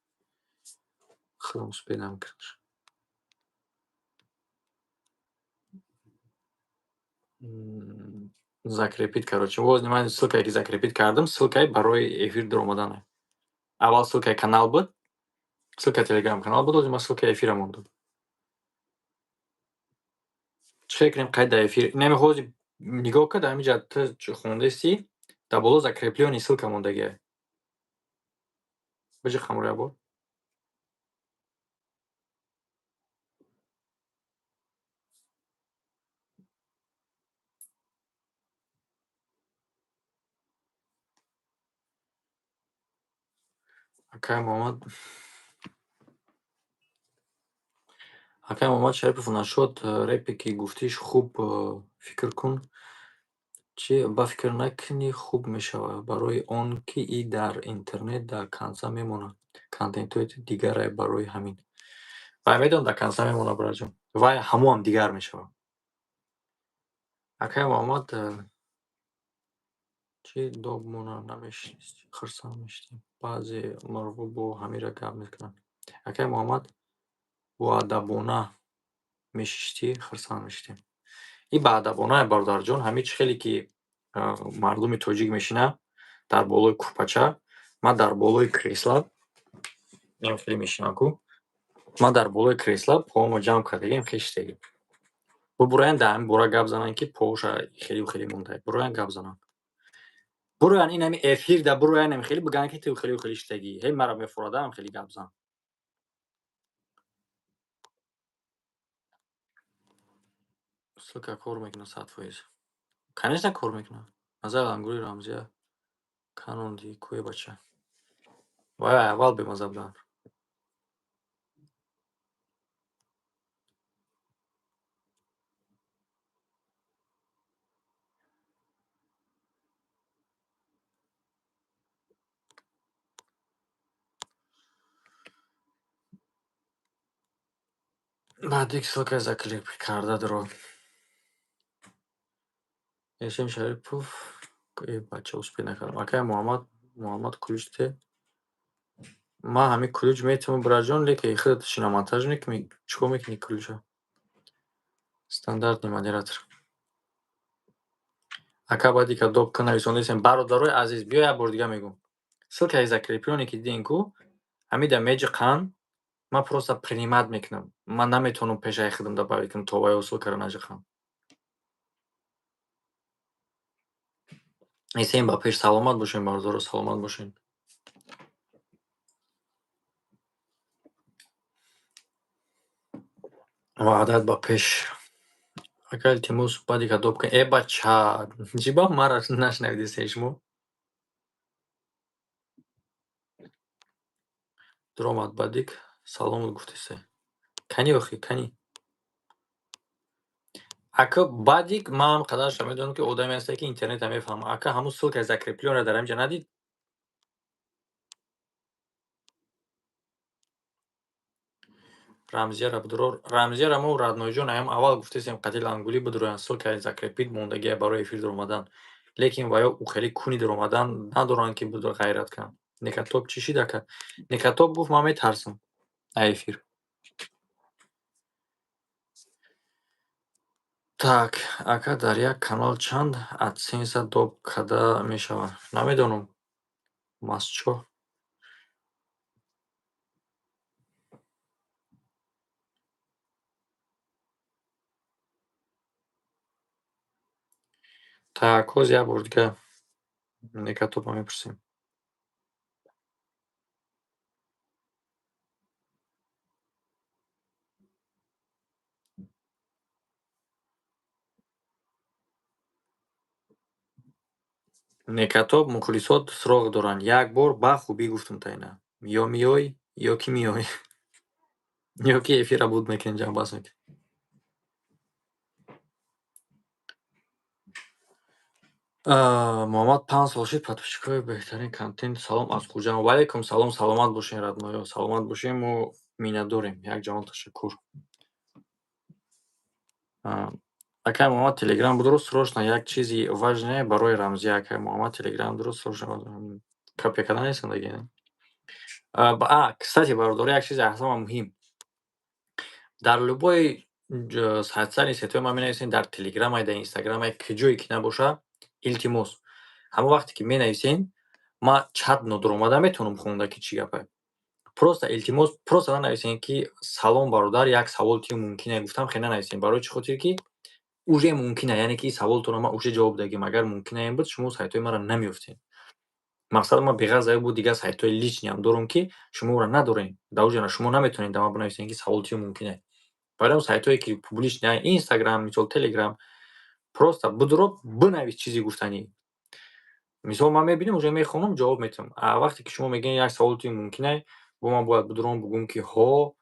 Худам успеть намекунам. Закрепить, короче. Воз ман ссылкае ки закрепить кардам, ссылкаи барои эфир даромадане. Аввал ссылкаи канал буд, ссылкаи телеграм канал буд, ҳозир ман ссылкаи эфира мондам. Чӣ хел кунем қайд дар эфир? Инами ҳозир нигоҳ кар, дар ҳамин ту хондести, дар боло закреплённый ссылка мондагиа. Биҷиқ ҳамро як бор. Акай Муҳаммад Шарипов, нашуд репе ки гуфтиш, хуб фикр кун. Чӣ ба фикр накунӣ, хуб мешавад, барои он ки и дар интернет до конца мемонад. Контентҳои ту дигарай барои ҳамин. Вай медонам, до конца мемонад, братҷон. Вай ҳамоам дигар мешавад. Акай Муҳаммад, чӣ добмона намешинисти, хурсанд мешудем. Баъзе мурғо бо ҳамира гап мекунанд. Акай Муҳаммад, боадабона мешиштӣ, хурсанд мешудем. И баадабона, бародарҷон, ҳамин чӣ хеле ки мардуми тоҷик мешинад дар болои курпача, ман дар болои кресла ин хеле мешинам ку. Ман дар болои кресла поҳомо ҷамъ кардагиам, хештагӣ. Бубуроянд, дар ҳамин бора гап зананд, ки поҳоша хелю хеле мондае. Буроянд, гап зананд. Буроянд, ин ҳами эфир да буроянд, ҳами хеле бигӯянд, ки ту хелю хеле шидагӣ. Ҳей, маро мефурада, ҳам хеле гап зан. Ссылка кор мекунад 100%. Конечно, кор мекунад. Назар ангури Рамзия канонди кӯе, бача. Вай аввал бемаза буданд. Баъдик ссылка закреп карда даро. Эсем Шарипов, э, бача, успеть накардам. Акай Муҳаммад, Муҳаммад, ключ те. Ман ҳамин ключ метавонам, братҷон, лекин худат шиномонтаж мекунӣ? Чӣ кор мекунӣ ключа? Стандартный модератор. Ака, баъди ка доб кун нависондесем. Бародарои азиз, биё, як бор дига мегӯм. Ссылкаи закреплённый ки дидем ку, ҳамида меҷиқанд, ман просто принимать мекунам. Ман наметавонам пешаи худам добавить кунам, то вайо ссылкаро наҷиқам. Эсем ба пеш, саломат бошем, бародаро, саломат бошед. Ваҳдат ба пеш. Ака, илтимос, баъди ка доб кун. Э, бача, чӣ ба маро нашунавидистед шумо? Дуромад Бадик, салом гуфтесай. Кани охи, кани? Ака Бадик, ман қадарша медонам, ки одаме ҳасте, ки интернета мефаҳма. Ака, ҳамун ссылкаи закреплёнро дар ҳаминҷа надид? Рамзияра бидурор. Рамзияра мо, роднойҷон, аям аввал гуфтесем, қати лангулӣ бидуроян, ссылкаи закрепить мондагия барои эфир дуромадан. Лекин ва ё ӯ хеле куни дуромадан надоранд, ки бидур ғайрат кунанд. Некатоб чӣ шид, ака? Некатоб гуфт, ман метарсам аз эфир. Так, ака, дар як канал чанд адсенса доб карда мешавад? Намедонам. Масчо. Так, ҳоз як бор дига Некатоба мепурсем. Некатоб, мухлисот суроғ доранд. Як бор ба хубӣ гуфтум та ина. Ё меёй, ё ки меёй. Ё ки эфира буд мекунем, ҷамъбаст мекунем. Муҳаммад 5 сол шид подписчикҳои беҳтарин контент. Салом аз Хуҷанд. Ва алайкум салом, саломат бошен, родноё, саломат бошен, мо миннатдорем. Як ҷаҳон ташаккур. Акай Муҳаммад, Телеграм будро, срочно як чизи важное барои Рамзия. Акай Муҳаммад, Телеграм будро, срочно копия карда нестам даги. А, кстати, бародаро, як чизи аҳсама муҳим. Дар любой социальный сетьҳои ман менависем, дар Телеграмай, дар Инстаграмай, куҷое ки набоша, илтимос. Ҳамон вақте ки менависем, ман чат нодуромада метавонам хонда, ки чӣ гапе. Просто илтимос, просто нанависем, ки салом, бародар, як савол ки мумкин гуфтам, хе нанависем. Барои чӣ хотир ки уже мумкин, яъне ки саволтонро ман уже ҷавоб дагим. Агар мумкин ин буд, шумо сайтҳои маро намеёфтед. Мақсад ман беғараз буд, дигар сайтҳои личныйам дорам, ки шумо ора надорем. Дар оҷа шумо наметавонед дар ман бинависед, ки савол тиё мумкин е. Барои он сайтҳое ки публичный, Инстаграм, мисол, Телеграм, просто будро бинавис чизи гуфтанӣ. Мисол, ман мебинам, уже мехонам, ҷавоб метиҳам. А вақте ки шумо мегӯед, як савол тиё мумкин е, бо ман бояд бидурам, бугӯм, ки ҳо,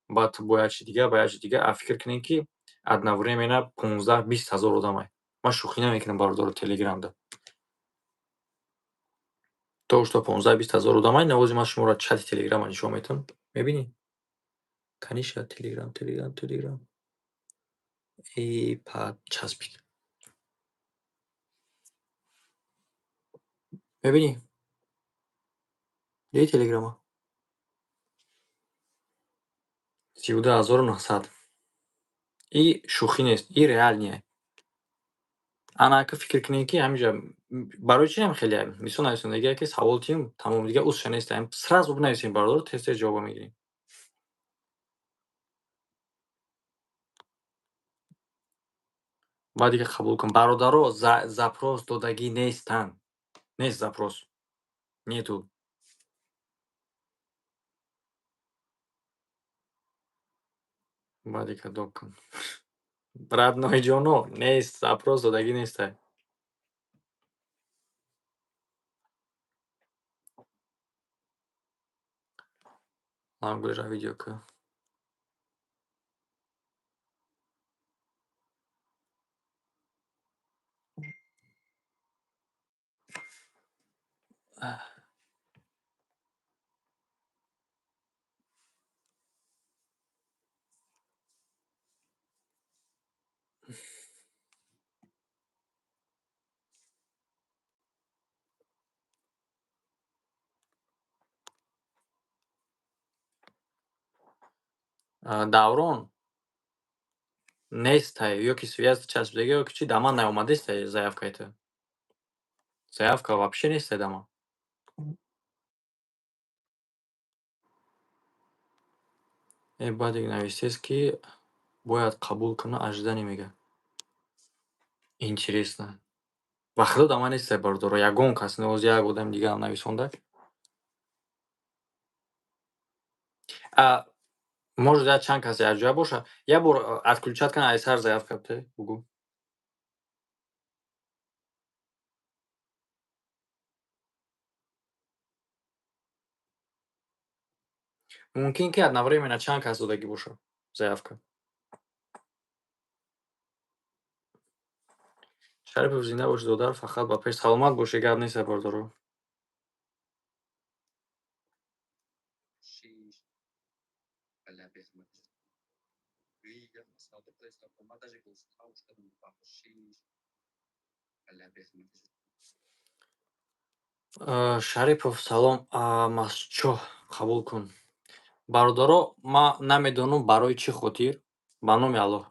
баъд бояд чи дигар, бояд чи дигар. А фикр кунед, ки одновременно 15-20 ҳазор одамай. Ман шӯхӣ намекунам, бародаро, Телеграмда. То что 15-20 ҳазор одамай, навози ман шуморо чати Телеграма нишон метиҳам. Мебинӣ? Каниша Телеграм, Телеграм, Телеграм. Э, па часпид. Мебинӣ? Диди Телеграма? 32 900. И шӯхӣ нест, и реальный. Ана, ака, фикр кунед, ки ҳаминҷа барои чӣ ҳам хеле мисол нависем, дигар ки савол тиём, тамом, дигар узша нест. Сразу бинависем, бародаро, тез тез ҷавоба мегирем. Баъд дига қабул кун. Бародаро, запрос додагӣ нестанд. Нест запрос. Нету. Баъд дига доб кун. Роднойҷоно, нест, запрос додагӣ нестай. Лангулира видео ка. Даврон нестай, ё ки связь часпидаги, ё ки чӣ, да ман наомадестай заявкаи ту. Заявка вообще нестай да ман. Э, баъде нависест, ки бояд қабул кунад, ожидание мегӯяд. Интересно. Ба худо, да ман нестай, бародаро, ягон кас, ноз як одами дигаам нависондак. А может, як чанд кас якҷоя боша. Як бор отключать кун, ай сар заявка бите, бугӯ. Мумкин, ки одновременно чанд кас додагӣ бошад заявка. Шарипов, зинда бошӣ, додар, фақат ба пеш, саломат бошӣ, гап нест, бародаро. Шарипов, салом, масчоҳ қабул кун. Бародаро, ман намедонам барои чӣ хотир, ба номи Аллоҳ.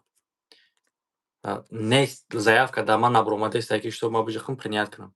Нест, заявка дар ман набаромадааст, ки что ман биҷахам принять кунам.